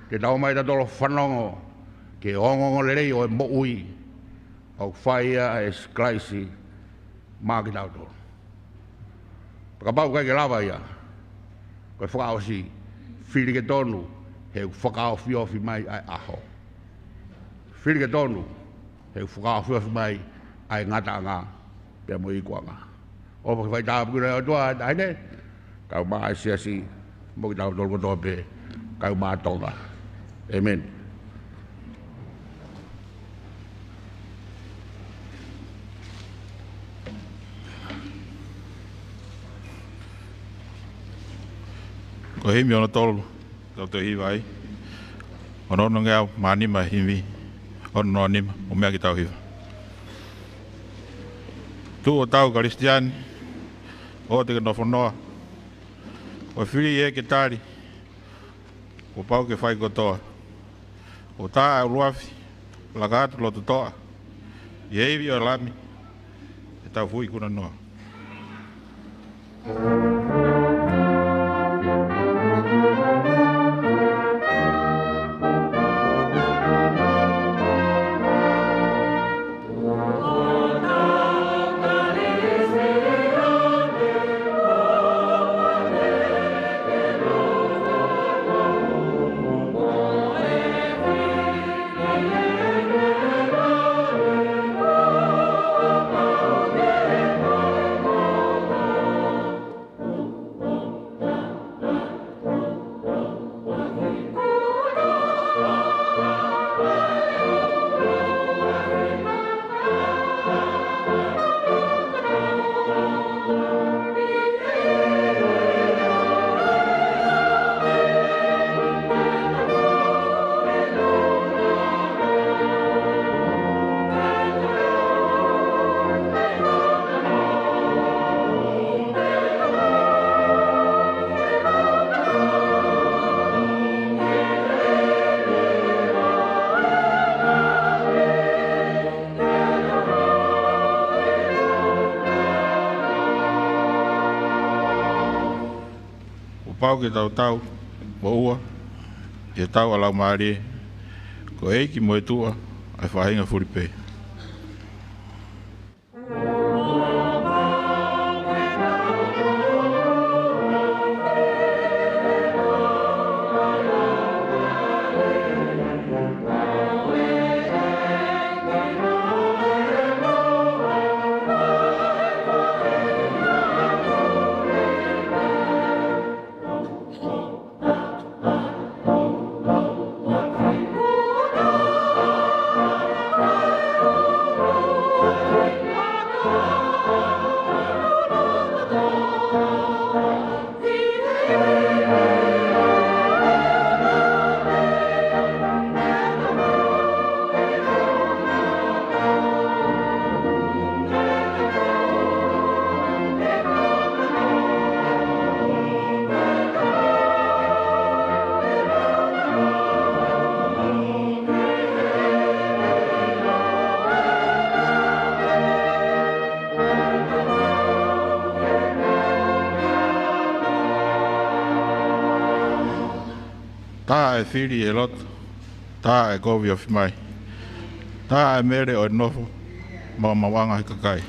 Ke tau ō mai tautolu ʻo fanongo ki he ongoongolelei ʻo e moʻui ʻoku fai ʻe Sīsū Kalaisi maʻa kitautolu. Pea kapau ʻoku ʻikai ke lava ia, ko e fakaʻosi, fili ke tonu, he ʻoku fakaofiofi mai ʻa e ʻaho. Fili ke tonu, he ʻoku fakaofiofi mai ʻa e ngataʻanga pea mo e ikuʻanga. ʻOfa ke fai tāpuekina ʻe he ʻOtua ʻa e taʻahine, kae ʻumaʻā e siasi, mo kitautolu kotoa pē, kae ʻumaʻā Tonga. ʻĒmeni. Ko e himi ono tolu, tau toe hiva ai. Ono ono ngeau mā nima himi, ono ono nima, ʻo meʻa ke tau hiva. Tuʻu ʻo tau Kalisitiane, ʻoua te ke nofonoa. Ko e fili ē ke tali, kuo pau ke fai kotoa. Ko e tā ʻa e ʻuluafi, laka atu loto toʻa. ʻI he ivi ʻo e Lami, ʻe tau fui kuna noa. Kuo pau ke tau tau moʻua ʻi he tau ʻa e Laumālie, ko e ʻEiki mo e Tuʻa ʻa e faʻahinga fulipē. Tā ʻa e fili ʻi he loto, tā ʻa e kovi ofi mai, tā ʻa e mele ʻo e nofo maumauʻanga ʻa e kakai.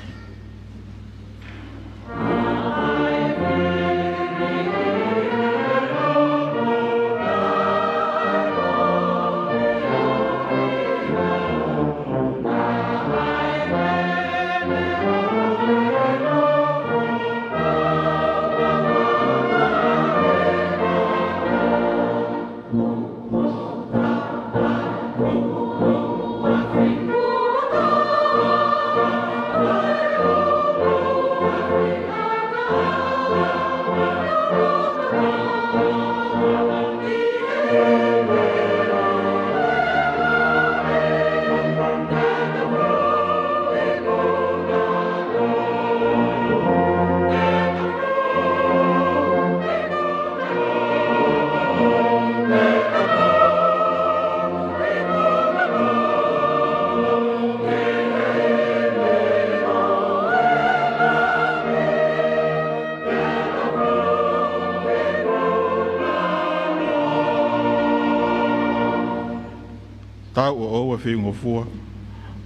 Tau ʻo ʻoua ʻe fiungofua,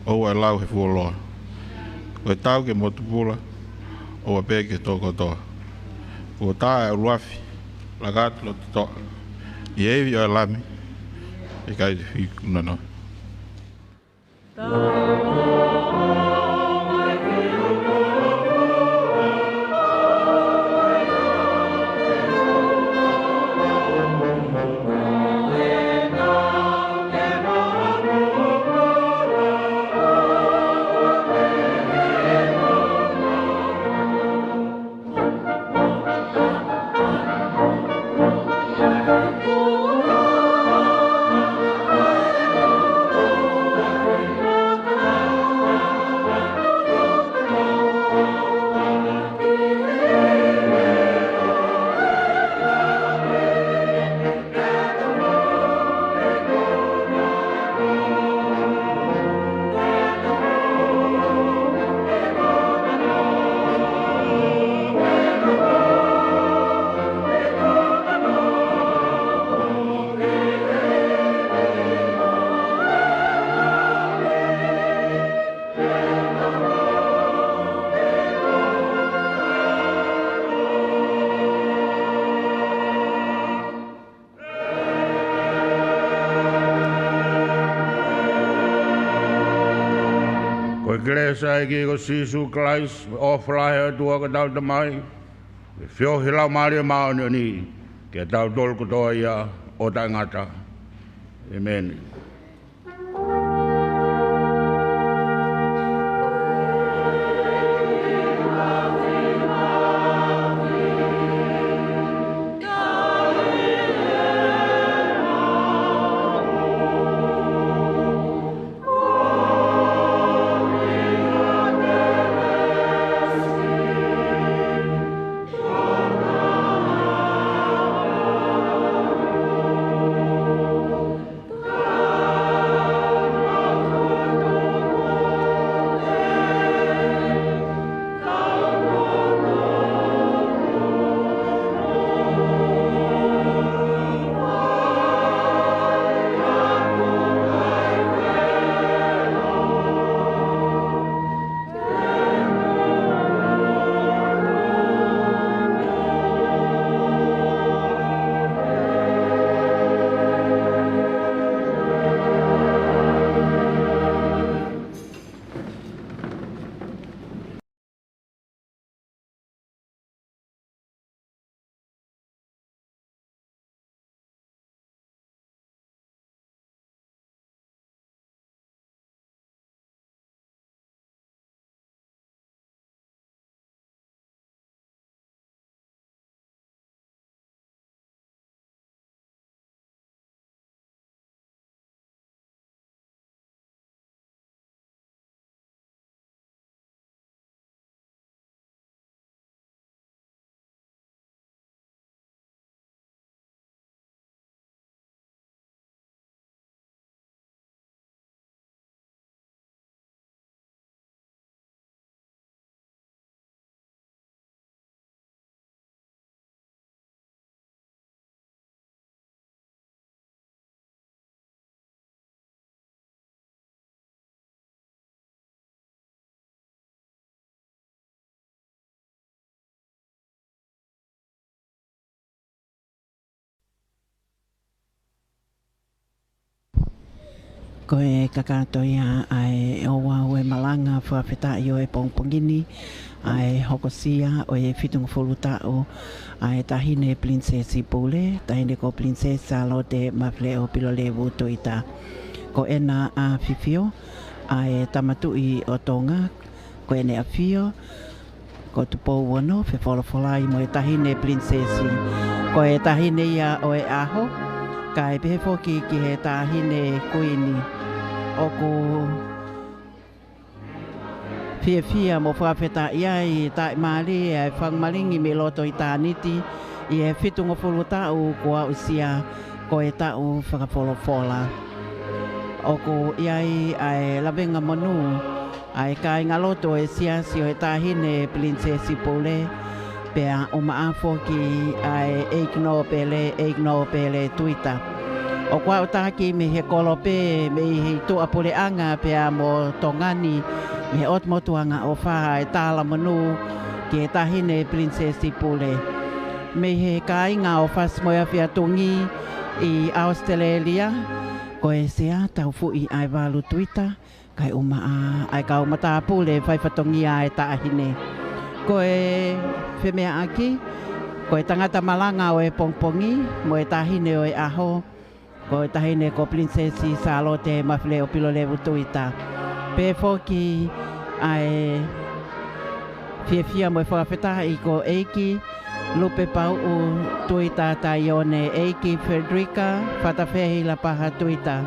ʻoua ʻe lau he fuoloa. Ko e tau ke motu pula, ʻoua pē ke tō kotoa. Kuo tā ʻa e ʻuluafi, laka atu loto toʻa. ʻI he ivi ʻo e Lami, ʻe ʻikai te fui kuna noa. Kelesi ʻa e ʻEiki ko Sīsū Kalaisi, ʻofa lahi ʻa e ʻOtua ko hotau Tamai, mo e feohi ʻa e Laumālie Māʻoniʻoni, ke tau tolu kotoa ia ʻo taʻengata. ʻĒmeni. Ko e kakato ia ʻa e ouau ʻo e malanga fakafetaʻi ʻo e pongipongi ni, ʻa e hokosia ʻo e fitungofulu taʻu ʻa e Taʻahine Pilinisesi Pule, Taʻahine ko Pilinisesi Sālote Mafileʻo Pilolevu Tuita. Ko ʻena ʻAfifio, ʻa e Tama Tuʻi ʻo Tonga, ko ʻEne ʻAfio, ko Tupou Ono, Fefolofolai mo e Taʻahine Pilinisesi. Ko e taʻahine ia ʻo e ʻaho, kae pehē foki ki he Taʻahine Kuini. ʻOku fiefia mo fakafetaʻi ai, taʻimālie ʻa e fanga malingi mei loto ʻitāniti, ʻi he fitungofulu taʻu kuo aʻusia ko e taʻu fakafolofola. ʻOku ʻi ai ʻa e lavengamonū ʻa e kāingalotu ʻo e Siasi ʻo e Taʻahine Pilinisesi Pule, pea ʻumaʻā foki ʻa e ʻEiki Nōpele, ʻEiki Nōpele Tuita. ʻOku aʻutaki mei he kolope, mei he tuʻapuleʻanga pea mo Tonga ni, mei he ʻOtu Motu Angaʻofa ʻa e talamonū ki he Taʻahine Pilinisesi Pule. Mei he kāinga ʻo Fasi mo e Afi ʻa Tungi ʻi ʻAositelēlia, ko e Sea Taufuʻi ʻAevalu Tuita, kae ʻumaʻā ʻa e kau matāpule fai fatongia ʻa e taʻahine. Ko e femeaʻaki, ko e tangata malanga ʻo e pongipongi mo e taʻahine ʻo e ʻaho, ko e Taʻahine ko Pilinisesi Sālote Mafileʻo Pilolevu Tuita. Pehē foki ʻa e fiefia mo e fakafetaʻi ko ʻEiki Lupe Pauʻu Tuita Taione, ʻEiki Frederica Fatafehi Lapaha Tuita,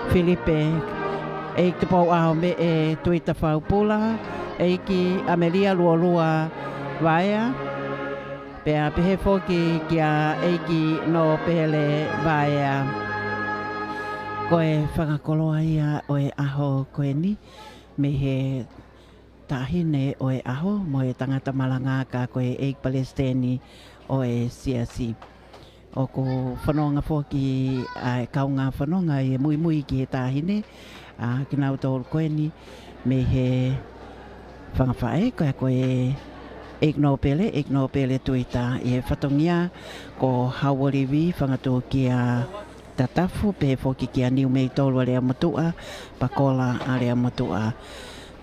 Filipe, ʻEiki Tupou ʻAhomeʻe Tuita Faupula, ʻEiki ʻAmelia Luolua Vaea, pea pehē foki kia ʻEiki Nōpele Vaea. Ko e fakakoloa ia ʻo e ʻaho ko eni mei he taʻahine ʻo e ʻaho mo e tangata malanga ka ko e ʻEiki Palesiteni ʻo e Siasi. ʻOku fononga foki ʻa e kaungā fononga ʻi he muimui ki he taʻahine, ʻa kinautolu ko eni mei he fanga faʻē, ko e, ko e ʻEiki Nōpele, ʻEiki Nōpele Tuita, ʻi he fatongia ko Hauolivi Fangatūkia Tatafu, pehē foki kia Niumeitolu ʻa Leamotuʻa, Pakola ʻa Leamotuʻa.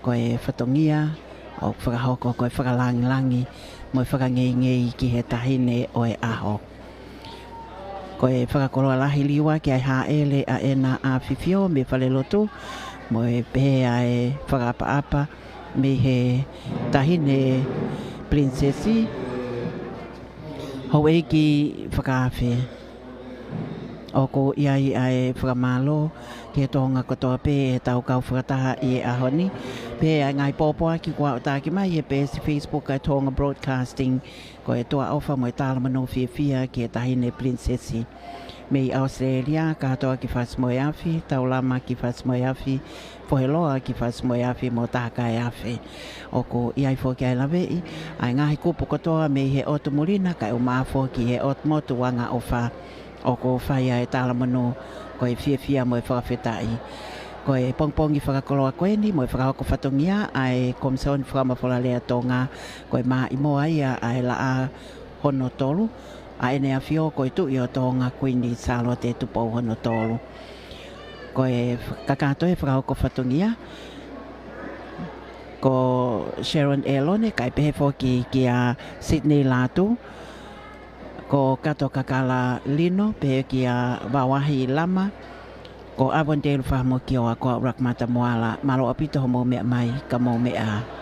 ko e fatongia ʻoku fakahoko ko e fakalāngilangi mo e fakangeingei ki he taʻahine ʻo e ʻaho. Ko e fakakoloa lahi liua ki ai hāʻele ʻa ʻEna ʻAfifio mei Falelotu, mo e pehē ʻa e fakaʻapaʻapa mei he taʻahine Pilinisesi, Houʻeiki Fakaafe. ʻOku ʻi ai ʻa e fakamālō ki he Tonga kotoa pē ʻi heʻetau kau fakataha ʻi he ʻaho ni. Pea ʻi he ngaahi pōpoaki kuo aʻutaki mai ʻi he peesi Facebook ʻa e Tonga Broadcasting, ko e tuʻa ʻofa mo e talamonū fiefia ki he taʻahine Pilinisesi. Mei ʻAositelēlia, kātoa ki Fasi-mo-e-Afi, Taulama ki Fasi-mo-e-Afi, Foheloa ki Fasi-mo-e-Afi mo Taha-kae-Afe. ʻOku ʻi ai foki ʻa e laveʻi ʻa e ngaahi kupu kotoa mei he ʻotu Mulina kae ʻumaʻā foki he ʻotu motu Angaʻofa. ʻOku fai ʻa e talamonū ko e fiefia mo e fakafetaʻi. Ko e pongipongi fakakoloa ko eni mo e fakahoko fatongia ʻa e Komisoni Fakamafola Lea Tonga, ko e maʻimoa ia ʻa e Laʻā hono tolu ʻa ʻEne ʻAfio ko e Tuʻi ʻo Tonga, Kuini Sālote Tupou hono tolu. Ko e kakato e fakahoko fatongia ko Sharon ʻElone, kae pehē foki kia Sydney Lātū, ko Kato Kakala Lino, pehē kia Vavahi Lama, ko Avondale Fahamokioa, ko au Rakamata Moala. Mālō ʻaupito hoʻomou meʻa mai, ka mou meʻa ā.